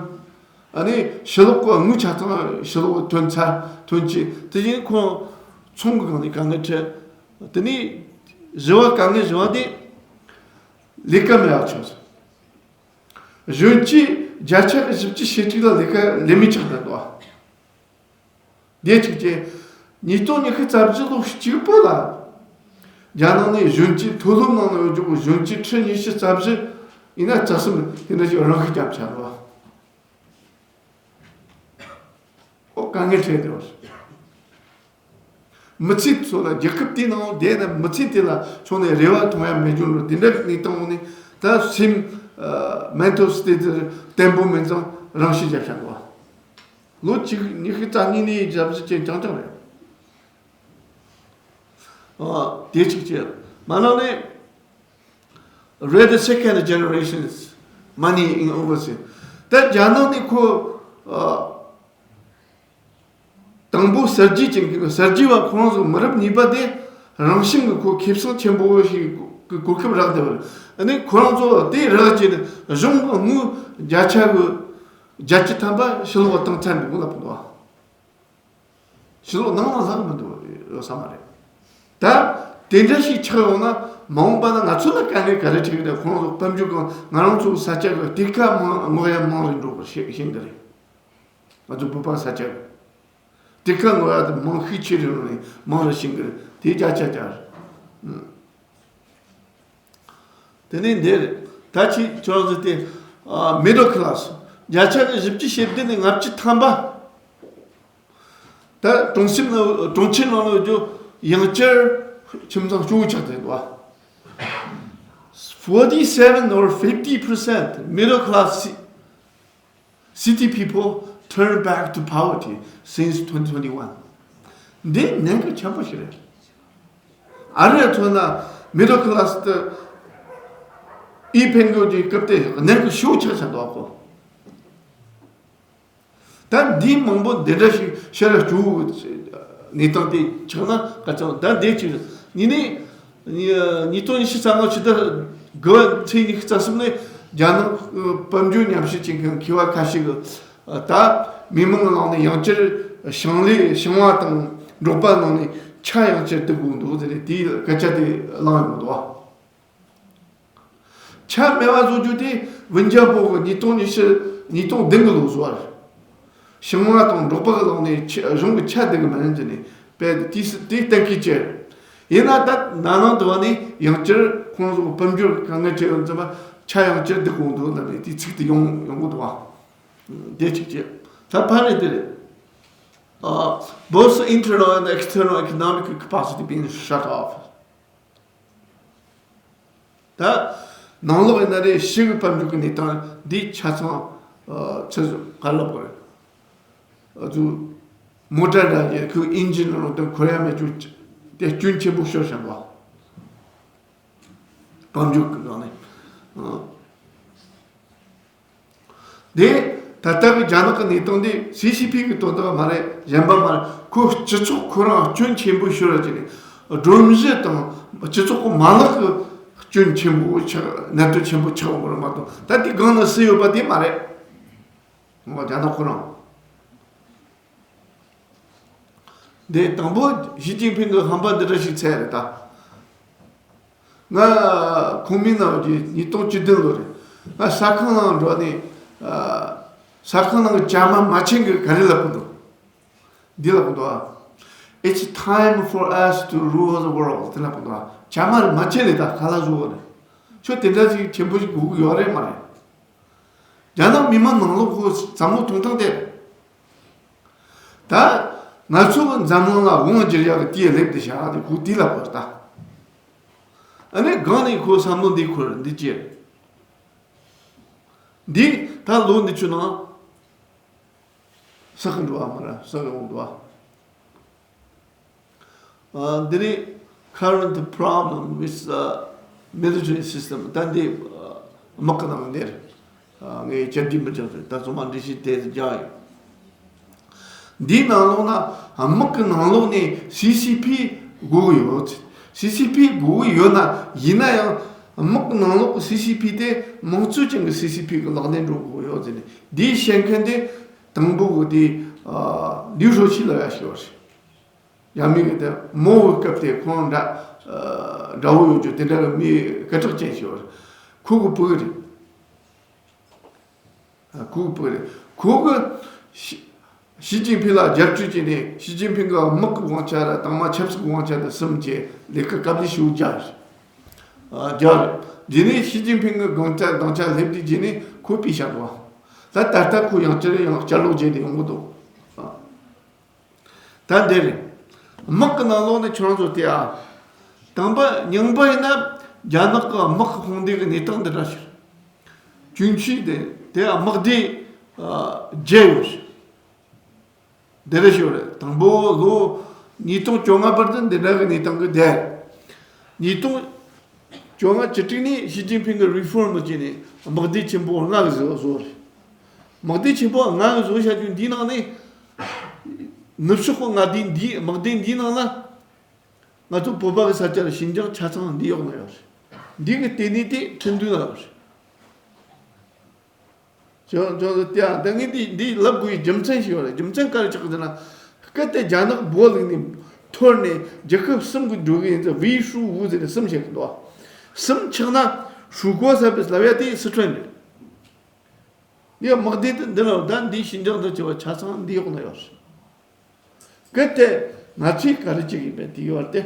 ཨ་ནི་ཕྱི་ལོགས་གི་དངུལ་ཆ་ཚང་ཕྱི་ལོགས་ཐོན་ཚར། ཐོན་ཆེད་དེ་བཞིན་ཁོ་ཚོང་གི་སྒང་ནས་དཀའ་ངལ་འཕྲད། དེ་ནས་བཞི་བ་དཀའ་ངལ་བཞི་བ་དེ་ལས་ཀ་མེད་པ་བྱུང་སོང་། གཞོན་སྐྱེས་བརྒྱ་ཆ་གི་བཞི་བཅུ་ཞེ་དྲུག་ལ་ལས་ཀ་ལས་མེད་ཆགས་བསྡད་འདུག་དེ་གཅིག་བྱས། ཉིས་སྟོང་ཉི་ཤུ་རྩ་བཞི་ལོ་གཅིག་པོ་ལ་རྒྱ་ནག་ནས་གཞོན་སྐྱེས། མཐོ་སློབ་ནང་ན་ཡོད་རྒྱུ་གི་གཞོན་སྐྱེས་ཁྲི་ཉི་ཤུ་རྩ་བཞི་ཡིན་ན་རྩ་གསུམ་དེ་འདྲ་ཞིག་རང་ཤི་བརྒྱབ་ཆགས་འདུག་ཨོ་དཀའ་ངལ་འཕྲད་དེ་བ། མི་ཚེ་ཚོ་ལ་རྒྱལ་ཁབ་དེའི་ནང་བསྡད་ན་མི་ཚེ་དེ་ལ་ཕྱོགས་ནས་རེ་བ་མཐོང་ཡ་མེད་རྒྱུ་འགྲོ། དེ་འདྲ་གི་གནས་སྟངས་འོག་ནས་ད་སེམས་ཨ་མེན་ཊལ་སི་ཊེ་ཊི་བརྟན་པོ་མེད་ཙང་རང་ཤི་བརྒྱབ་བཞག་འདུག་ལོ་གཅིག་ཉི་ཤུ་རྩ་གཉིས་ནས་རྒྱབ་གཟིགས་ཅན་རྐྱང་རྐྱང་རེད། ཨ་དེ་གཅིག་བྱས། མ་ནང་ནས་We're the second generation's money in overseas. ད་རྒྱ་ནག་ནས་ཁོ་ཨ་དང་པོ་གསར་བརྗེ་ཅན་གྱི་གསར་བརྗེ་བ་ཁོ་རང་ཚོ་མི་རབས་གཉིས་པ་དེ་རང་བཞིན་གྱི་ཁོ་ཁེ་བཟང་ཆེན་པོ་ཞིག་གི་གོ་སྐབས་རག་བསྡད་པ་རེད། ཨ་ནི་ཁོ་རང་ཚོ་དེ་རག་བྱས་ནས་གཞུང་གི་དངུལ་བརྒྱ་ཆ་གི་ བརྒྱད་ཅུ་ཐམ་པ་ཕྱི་ལོགས་བཏང་ཚར་འདུག་ལབ་འདུག་ཕྱི་ལོགས་ནང་ལ་ལྷག་མི་འདུག་ཡོད་ས་མ་རེད། ད་དེ་འདྲ་ཞིག་ཆགས་ཡོང་ན་མ་འོངས་པ་ན་ང་ཚོ་ལ་དཀའ་ངལ་ག་རེ་འཕྲད་ཀྱི་རེད། ཁོང་ཚོ་དཔལ་འབྱོར་གྱི་ང་རང་ཚོའི་ས་ཆ་གི་གཏེར་ཁ་མང་དངོས་ཡ་མང་རུ་འགྲོ་བར་ཤེས་ཤེས་ཀྱི་རེད། ང་ཚོ་བོད་པ་ས་ཆ་གི་གཏེར་ཁ་དངོས་ཡ་དེ་མང་ཤས་ཆེ་རུ་ནས་མང་རུ་ཕྱིན་གྱི་རེད། དེ་བརྒྱ་ཆ་བརྒྱ་རེད། དེ་ནས་འདིར་ད་ཅི་ཁྱོད་ཚོ་དེ་middle class བརྒྱ་ཆ་གི་བཞི་བཅུ་ཞེ་བདུན་ནས་ལྔ་བཅུ་ཐམ་པ། ད་གྲོང་གསེབ་ནང་གྲོང་ཁྱེར་ནང་ལ་ཡོད་རྒྱུ་ཡང་བསྐྱར་ཁྱིམ་ཚང་སྐྱོ་བོ་ཆགས་བསྡད་འདུག forty-seven or fifty percent middle class ci- city people turn back to poverty since twenty twenty-one. འདི་གནད་འགག་ཆེན་པོ་ཞིག་རེད། ཨ་རིར་མཚོན་ན་middle class དེ་ཨི་ཕན་གོ་གི་སྐབས་དེ་གནད་འགག་ཤུགས་ཆེ་ཆགས་འདུག་གོ། ད་འདི་མང་པོ་འདི་འདྲ་ཞིག་ཤར་བཅུག་གནས་སྟངས་དེ་ཆགས་ན་ག་ཚོད་ད་འདི་ཅིག་ཉིན་ནས་ཉིས་སྟོང་ཉི་ཤུ་རྩ་ལྔ་ཕྱི་ཟླ་དགུ་པ་ཚེས་ཉི་ཤུ་རྩ་གསུམ་ནས་རྒྱ་ནག་གི་དཔལ་འབྱོར་ཉམས་ཞིབ་བྱེད་མཁན་མཁས་པ་ཁ་ཤས་ཀྱིས་ད་མི་མང་གི་ནང་ནས་ཡང་བསྐྱར་ཞིང་ལས་ཞིང་བ་དང་འབྲོག་པ་ནང་ནས་ཆ་ཡང་བསྐྱར་སྡུད་དགོས་འདུག་ཟེར་ནས་དེའི་སྐད་ཆ་དེ་གླེང་ཡོང་འདུག་ཆ་མེད་པ་བཟོ་རྒྱུ་དེ་ཝུན་ཅཱ་པོ་གི་ཉིས་སྟོང་ཉི་ཤུ་ཉིས་སྟོང་བདུན་གི་ལོ་བཟོ་བ་རེད། ཞིང་བ་དང་འབྲོག་པ་གི་ལག་ནས་ཆ་གཞུང་གི་ཆ་སྡུད་གི་མིན་ཟེར་ནས་དཔེ་དེ་དེ་གཏན་འཁེལ་བྱས། ཡིན་ན་ད་ན་ནིང་དུ་བ་ནས་ཡང་བསྐྱར་ཁོང་ཚོ་དཔལ་འབྱོར་གི་དཀའ་ངལ་འཕྲད་ཡོད་ཙམ་པ་ཆ་ཡང་བསྐྱར་སྡུད་དགོས་འདུག་ལབ་ནས་དེ་ཚིག་དེ་ཡོང་ཡོང་གི་འདུག་བ། དེ་གཅིག་བྱས། ད་ཕ་རེད་དེ་རེད། ཨ། both internal and external economic capacity being shut off. ད་ནང་ལོགས་ཡིན་ན་རེད། ཕྱི་གི་དཔལ་འབྱོར་གྱི་གནས་སྟངས་འདི་ཆ་ཚང་ཨ་ཚེ་བཟོ་ག་ལ་བོར། ཨ་ཚུ་མོ་ཊ་འདྲ་གི་ཁོའི་ཨིན་ཇིན་ནང་དུ་འཁོར་ཡ་མེད་རྒྱུ་དེ་སྐྱོན་ཆེན་པོ་ཤོར་བཞག་པ། དཔལ་འབྱོར་གྱི་སྒང་ནས། ཨ། དེ་ད་ལྟ་གི་རྒྱ་ནག་གི་གནས་སྟངས་དེ་སི་སི་པི་གི་དོན་དག་མ་རེད། གཞན་པ་མ་རེད། ཁོ་སྤྱི་ཚོགས་ཁོ་རང་སྐྱོན་ཆེན་པོ་ཤོར་བ་ཅིག་ནས་སྒྲོམ་གཞི་དང་སྤྱི་ཚོགས་ཀྱི་མ་ལག་གི་སྐྱོན་ཆེན་པོ་ཆགས། གནད་དོན་ཆེན་པོ་ཆགས་ཡོང་གི་རེད་མ་གཏོགས། ད་དེ་སྒང་ན་སུ་ཡོད་པ་དེ་མ་རེད། ངོ་རྒྱ་ནག་ཁོ་རང་། འདི་དང་པོ་ཞི་ཅིན་ཕིང་གི་ཧམ་པ་འདི་འདྲ་ཞིག་ཚད་རེད་ད། ང་ཁོང་མིན་ནང་གི་ཉིས་སྟོང་བཅུ་བདུན་ལོ་རེད། ང་ཟ་ཁང་ནང་འགྲོ་ནས་ཨ། ཟ་ཁང་ནང་གི་ཇ་མ་མ་ཆེན་གི་ག་རེ་ལབ་གི་འདུག་འདི་ལབ་གི་འདུག་ཨ། It's time for us to rule the world དེ་ལབ་གི་འདུག་ཨ། ཇ་མ་རེད་མ་ཆེན་རེད་ད། ཁ་ལག་བཟོ་བ་རེད། ཁྱོད་དེ་འདྲ་ཞིག་ཆེན་པོ་ཞིག་དགོས་གི་ཡོད་རེད་མ་རེད། རྒྱ་ནག་མི་མང་ནང་ལོགས་ཁོ་བསམ་བློ་གཏོང་སྟངས་དེ། ད་ང་ཚོ་གི་འཛམ་གླིང་ལ་དབང་བསྒྱུར་ཡག་གི་དེའི་སླེབས་དེ་བཞག་དེ་ཁོ་དེ་ལ་བར་ད། ཨ་ནི་གང་ནས་ཁོ་བསམ་བློ་འདི་འཁོར་འདི་བྱེད། འདི་ད་ལོ་འདི་ཆུ་ནང་ས་གི་འགྲོ་བ་མ་ར་ས་གི་འོང་འགྲོ་བ། ཨ། འདི་ནི་current problem with the military system ད་འདི་དམག་གི་ནང་འདིར་ངས་བཅར་རྒྱུ་མི་བཅར་ཟེར། ད་ཚང་མ་འགྲེལ་བཤད་དེ་རྒྱག་ཡོད། འདིའི་ནང་ལོགས་ན་དམག་གི་ནང་ལོགས་ནས་སི་སི་པི་དགོས་ཀྱི་ཡོད། སི་སི་པི་དགོས་ཀྱི་ཡོད་ན་ཡིན་ན་ཡང་དམག་གི་ནང་ལོགས་ཀྱི་སི་སི་པི་དེ་དམངས་གཙོ་ཅན་གྱི་སི་སི་པི་གི་ལག་ལེན་འགྲོ་དགོས་ཡོད་ཟེར་ནས་འདིའི་བཤད་མཁན་དེ་དང་པོ་གི་དེ་ལིའུ་ཧྲོ་ཆི་ལབ་ཡ་ཞིག་ཡོད་རེད། རྒྱ་མི་གི་དེ་མའོ་གི་སྐབས་དེ་ཁོང་འདྲ་ཨ་དགྲ་བོ་ཡོད་རྒྱུ་དེ་འདྲ་གི་མི་སྐད་གྲགས་ཅན་ཞིག་ཡོད་རེད། ཁོ་གི་བུ་གི་རེད། ཨ་ཁོ་གི་བུ་གི་རེད། ཁོ་གི་ཞི་ཞི་ཅིན་ཕིང་ལ་རྒྱབ་སྐྱོར་བྱས་ནས་ཞི་ཅིན་ཕིང་གི་དམག་གི་དབང་ཆ་ར་དང་མ་ཆབ་སྲིད་ཀྱི་དབང་ཆ་དེ་གསུམ་གྱི་ལས་ཀ་དཀའ་ལས་ཞེ་པོ་རྒྱག་རེད། ཨ་རྒྱག་རེད། རྗེས་ནས་ཞི་ཅིན་ཕིང་གི་དགོངས་ཆ་དགོངས་ཆ་སླེབས་དུས་རྗེས་ནས་ཁོ་ཕུད་བཞག་འདུག་ད་ད་ལྟ་ཁོ་ཡང་བསྐྱར་ཡང་བསྐྱར་ལོག་བྱས་ཏེ་ཡོང་གི་འདུག་ད་འདི་རེད། དམག་གི་ནང་ལོགས་ནས་ཁྱོད་རང་ཚོ་བལྟས་ཨ། དང་པོ་རྙིང་པ་ཡིན་ན་རྒྱ་ནག་གི་དམག་གི་དཔུང་སྡེ་གི་གནས་སྟངས་འདི་འདྲ་ཞིག་གྱོན་ཆས་དེ་དེ་དམག་སྡེ་བརྒྱད་ཡོད་ཞིག་འདི་འདྲ་ཞིག་རེད། དང་པོ་ལོ་ཉིས་སྟོང་བཅོ་ལྔ་བར་དུ་འདི་འདྲ་གི་གནས་སྟངས་གི་བསྡད། ཉིས་སྟོང་བཅོ་ལྔ་བཅུ་དྲུག་ནས་ཞི་ཅིན་ཕིང་གི་རི་ཕོརམ་བྱས་ནས་དམག་སྡེ་ཆེན་པོ་ལྔ་གི་བཟོ་བཟོ་རེད། དམག་སྡེ་ཆེན་པོ་ལྔ་གི་བཟོ་བྱ་རྒྱུ་འདིའི་ནང་ནས་ནུབ་ཕྱོགས་ཀྱི་མངའ་སྡེ་འདིའི་དམག་སྡེ་འདིའི་ནང་ལ་ང་ཚོ་བོད་པ་གི་ས་ཆ་ལ་ཞིན་ཅང་ཆ་ཚང་འདི་ཡོག་ན་ཡོད་རེད། འདི་གི་ལྟེ་གནས་དེ་ཁྲིན་ཏུའུ་ན་ཡོད་རེད། ཅོ་ཅོ་ཏེ་ཨ་ད་ངས་འདི་འདི་ལབ་དགོས་ཡི་རྒྱུ་མཚན་ཞིག་ཡོད་རེད། རྒྱུ་མཚན་ག་རེ་ཆགས་ཟེར་ན། སྐད་དེ་རྒྱ་ནག་བོད་ལུགས་ནས་འཐོར་ནས་རྒྱལ་ཁབ་གསུམ་གྱི་འགྲོ་གི་ཡིན་ཟེར། བི་ཧྲུ་ཝུ་ཟེར་ནས་གསུམ་བཤད་གི་འདུག་གསུམ་ཆགས་ན་ཧྲུའུ་ཀོ་ཟེར་བའི་ལབ་ཡ་དེ་སི་ཁྲོན་རེད། འདི་དམག་སྡེ་དེ་འདི་ལ་ད་འདི་ཞི་འཇགས་འདི་བྱེད་པ་ཆ་ཚང་འདི་འོག་ན་ཡོད་རེད། གལ་ཏེ་ང་ཚོས་ག་རེ་བྱེད་ཀྱི་ཡིན་པས་དེ་ཡོད་རེད་དེ།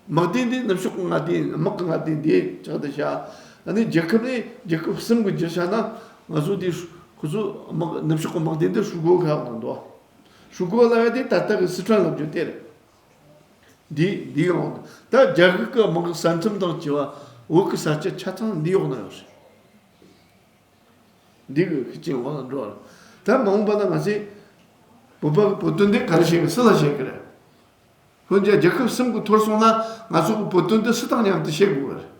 དམག་སྡེ་འདི་ནུབ་ཕྱོགས་ཀྱི་མངའ་སྡེ་དམག་གི་མངའ་སྡེ་འདི་ཆགས་བསྡད་བྱ། ཨ་ནི་རྒྱལ་ཁབ་ནི་རྒྱལ་ཁབ་གསུམ་གྱི་བསྒྱུར་བྱ་ན། ང་ཚོ་འདི་ཁོ་ཚོ་དམག་ནུབ་ཕྱོགས་ཀྱི་དམག་སྡེ་འདི་ཧྲུའུ་ཀོ་ཁ་འོག་ན་འདུག་ཧྲུའུ་ཀོ་ལབ་ཡ་དེ་ད་ལྟ་གི་སི་ཁྲོན་ལབ་རྒྱུ་དེ་རེད། འདི་འདི་ཡང་ད་རྒྱ་གི་གི་དམག་གི་ས་ཁྲིམས་དང་བཅས་པ་བོད་ཀྱི་ས་ཆ་ཆ་ཚང་འདི་འོག་ན་ཡོད་རེད། འདི་གི་ཤུགས་རྐྱེན་འོག་ལ་འགྲོ་བ་རེད། ད་མ་འོངས་པ་ན་ང་ཚོས་བོད་པ་གི་བོད་དོན་འདི་ག་རེ་བྱེད་གི་སུ་ལ་བྱེད་གི་རེད། འོན་ཀྱང་རྒྱལ་ཁབ་གསུམ་གི་འཐོར་སོང་ན་ང་ཚོ་གི་བོད་དོན་འདི་སུ་དང་མཉམ་དུ་བྱེད་དགོས་གི་རེད།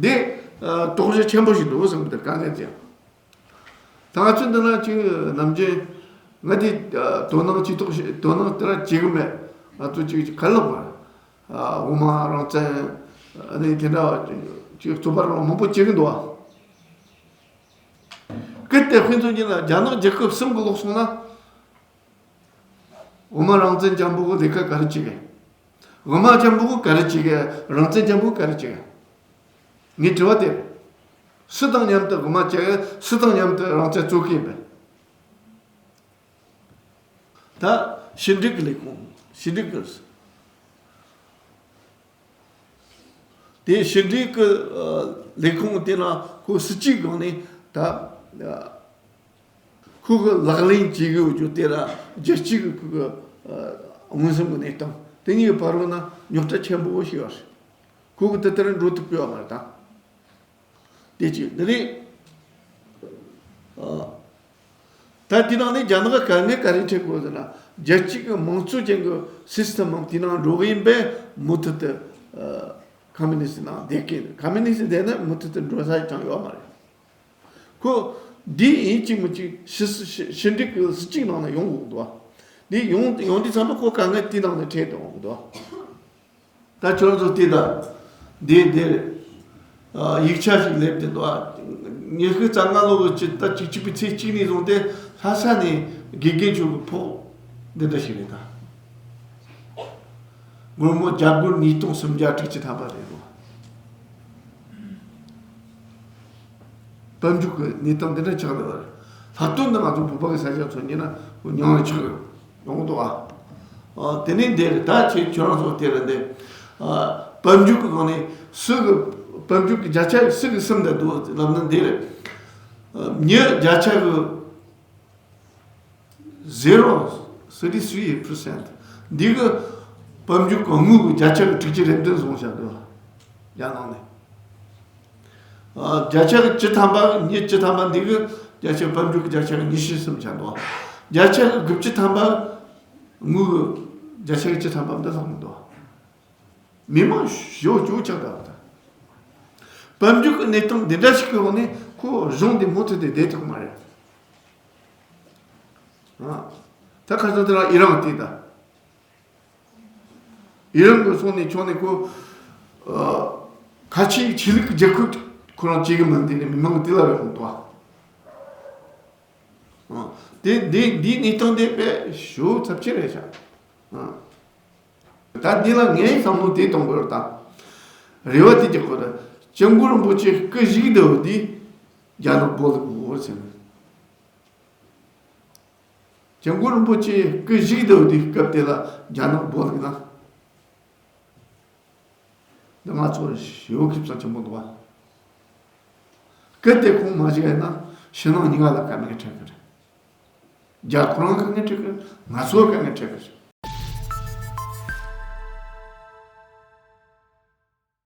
འདི་ཨ་དོགས་གཞི་ཆེན་པོ་ཞིག་འདུག་བསམ་གི་འདུག་དཀའ་ངལ་ཅན། ད་ང་ཚོའི་འདི་ན་ཅིག་ནམ་རྒྱུན་ང་དེ་ཨ་དོ་སྣང་ཅིག་ཏོག་ཞིག་དོ་སྣང་དེ་ར་བྱེད་གི་མེད། ང་ཚོ་ཅིག་ག་ལབ་དགོས་རེད། ཨ་དབུ་མ་རང་བཙན་ཨ་ནི་དེ་འདྲ་ཅིག་རྩོད་པ་རང་མང་པོ་བྱེད་གི་འདུག་ཨ། གལ་ཏེ་དཔེ་མཚོན་བྱས་ན་རྒྱ་ནག་རྒྱལ་ཁབ་གསུམ་གི་ལོག་སོང་ན། དབུ་མ་རང་བཙན་ཅན་པོ་གི་ལས་ཀ་ག་རེ་བྱེད་གི། དབུ་མ་ཅན་པོ་གི་ག་རེ་བྱེད་གི། རང་བཙན་ཅན་པོ་གི་ག་རེ་བྱེད་གི། ངའི་དྲི་བ་དེ་རེད། སུ་དང་མཉམ་དུ་དབུ་མ་བྱེད་གི། སུ་དང་མཉམ་དུ་རང་བཙན་རྩོད་གི་ཡིན་པས། ད་ཕྱི་འབྲེལ་གྱི་ལས་ཁུངས་ཕྱི་འབྲེལ་གྱི། དེ་ཕྱི་འབྲེལ་གྱི་ཨ་ལས་ཁུངས་དེ་ལ་ཁོ་སྲིད་ཇུས་སྒང་ནས་ད་ཨ་ཁོ་གི་ལག་ལེན་བྱེད་དགོས་རྒྱུ་དེ་ལ་རྒྱལ་སྤྱི་གི་ཁོ་གི་ཨ་མངོན་སུམ་གྱི་གནས་སྟངས་དེ་གཉིས་ཀྱི་བར་ན་རྙོག་དྲ་ཆེན་པོ་ཞིག་ཡོད་རེད། ཁོ་གི་དེ་ལྟར་འགྲོ་ཐུབ་ཀྱི་ཡོད་མ་རེད་ད། དེ་གཅིག་འདི་རེད། ཨ། ད་དེ་ནང་ནས་རྒྱ་ནག་གི་དཀའ་ངལ་ག་རེ་འཕྲད་དགོས་ཟེར་ན། རྒྱལ་སྤྱི་གི་དམངས་གཙོ་ཅན་གྱི་སི་སི་ཊམ་དེ་ནང་འགྲོ་གི་ཡིན་པས་མུ་མཐུད་དུ་ཨ་ཁོ་མུ་ནི་སི་ནང་བསྡད་ཀྱི། ཁོ་མུ་ནི་སི་བསྡད་ན་མུ་མཐུད་དུ་འགྲོ་ས་ཅང་ཡོད་མ་རེད། ཁོ་འདི་ཡིན་གཅིག་མིན་གཅིག་ཕྱི་སྲིད་ཕྱི་ཕྱི་འབྲེལ་གྱི་སྲིད་ཇུས་ནང་ནས་ཡོང་དགོས་འདུག་འདི་ཡོང་ཡོང་དུས་ཙམ་པ་ཁོ་དཀའ་ངལ་དེ་ནང་ནས་འཕྲད་དུ་འོང་གི་འདུག་ད་ཁྱོད་ཚོ་དེ་དང་། འདི་འདིར། ཨ་ཡིག་ཆ་ཞིག་སླེབས་ཏེ་འདུག་ཨ། ཉི་ཤུ་རྩ་ལྔ་ལོ་གི་ཕྱི་ཟླ་བཅུ་གཅིག་པའི་ཚེས་གཅིག་ནས་བཟུང་སྟེ་ལྷ་ས་ནས་དགེ་རྒན་ཚོ་གི་ཕོགས་འདི་འདྲ་ཞིག་རེད་ད། སྒོར་མོ་རྒྱ་སྒོར་ཉིས་སྟོང་སུམ་བརྒྱ་དྲུག་ཅུ་ཐམ་པ་རེད་འདུག་དཔལ་འབྱོར་གྱི་གནས་སྟངས་འདི་འདྲ་ཆགས་བསྡད་པ་རེད། ལྷག་དོན་དུ་ང་ཚོ་བོད་པ་གི་ས་ཆ་ཚོ་ཉིད་ན་མྱོང་བ་ཆགས་ཡོང་གི་འདུག་ཨ། ཨ་དེ་ནས་འདིར་ད་ཁྱེད་ཁྱོད་རང་ཚོ་དེ་ལ་འདི་ཨ་དཔལ་འབྱོར་གྱི་སྒང་ནས་སུ་གི་དཔལ་འབྱོར་གྱི་བརྒྱ་ཆ་སུ་གི་སུམ་དུ་འདུག་ལབ་ན། འདིར་ཨ་མི་བརྒྱ་ཆ་གི་zero thirty three percent འདི་གི་དཔལ་འབྱོར་གྱི་དངུལ་གྱི་བརྒྱ་ཆ་གི་དྲུག་ཅུ་རེ་བདུན་བཟུང་བཞག་འདུག་རྒྱ་ནག་ནས། ཨ་བརྒྱ་ཆ་གི་བཅུ་ཐམ་པ་ཉི་བཅུ་ཐམ་པ་འདི་གི་བརྒྱ་ཆ་དཔལ་འབྱོར་གྱི་བརྒྱ་ཆ་གི་ཉི་ཤུ་གསུམ་ཆགས་འདུག་བརྒྱ་ཆ་གི་དགུ་བཅུ་ཐམ་པ་དངུལ་གྱི་བརྒྱ་ཆ་གི་བཅུ་ཐམ་པ་འདི་ལྷག་མི་འདུག་མི་མང་ཞོ་ཅོ་ཆགས་འདུག་དཔལ་འབྱོར་གྱི་གནས་སྟངས་འདི་འདྲ་ཞིག་གི་འོག་ནས་ཁོ་གཞུང་འདི་མུ་མཐུད་དེ་བསྡད་ཐུབ་མ་རེད། ཨ་ད་ཁ་སང་དེ་རིང་ཨི་རན་དེ་ད། ཡུན་རིང་གི་སོང་ནས་ཁྱོད་ནས་ཁོ། ཨ། ཁ་ཆེའི་ཆོས་ལུགས་ཀྱི་རྒྱལ་ཁབ་ཁོ་རང་བྱེད་གི་མིན་དེ་ནས་མི་མང་གི་དེ་ལ་རེ་ཧོང་དོ། ཨ། དེ་འདི་འདིའི་གནས་སྟངས་དེ་དཔེ་ཞོ་ཚབས་ཆེ་རེད་ཤག་ཨ། ད་འདི་ལ་ངའི་བསམ་བློ་དེ་གཏོང་དགོས་རེད་ད། རེ་བ་དེ་རྒྱག་དགོས་རེད། སྐྱབས་མགོན་རིན་པོ་ཆེ་སྐུ་བཞུགས་འདུག་དེ་རྒྱ་ནག་བོད་ལ་དགོས་ཟེར་ནས། སྐྱབས་མགོན་རིན་པོ་ཆེ་སྐུ་བཞུགས་འདུག་དུས་སྐབས་དེ་ལ་རྒྱ་ནག་བོད་ལུགས་ན། འདི་ང་ཚོ་ཞེ་པོ་ཁེ་བཟང་ཆེན་པོ་འདུག་བ། སྐུ་དེ་ཁོང་མ་བཞུགས་ཡིན་ན་ཕྱི་ནང་གཉིས་ཀ་ལ་དཀའ་ངལ་འཕྲད་ཀྱི་རེད། རྒྱ་ཁོ་རང་དཀའ་ངལ་འཕྲད་ཀྱི་རེད། ང་ཚོ་དཀའ་ངལ་འཕྲད་ཀྱི་རེད།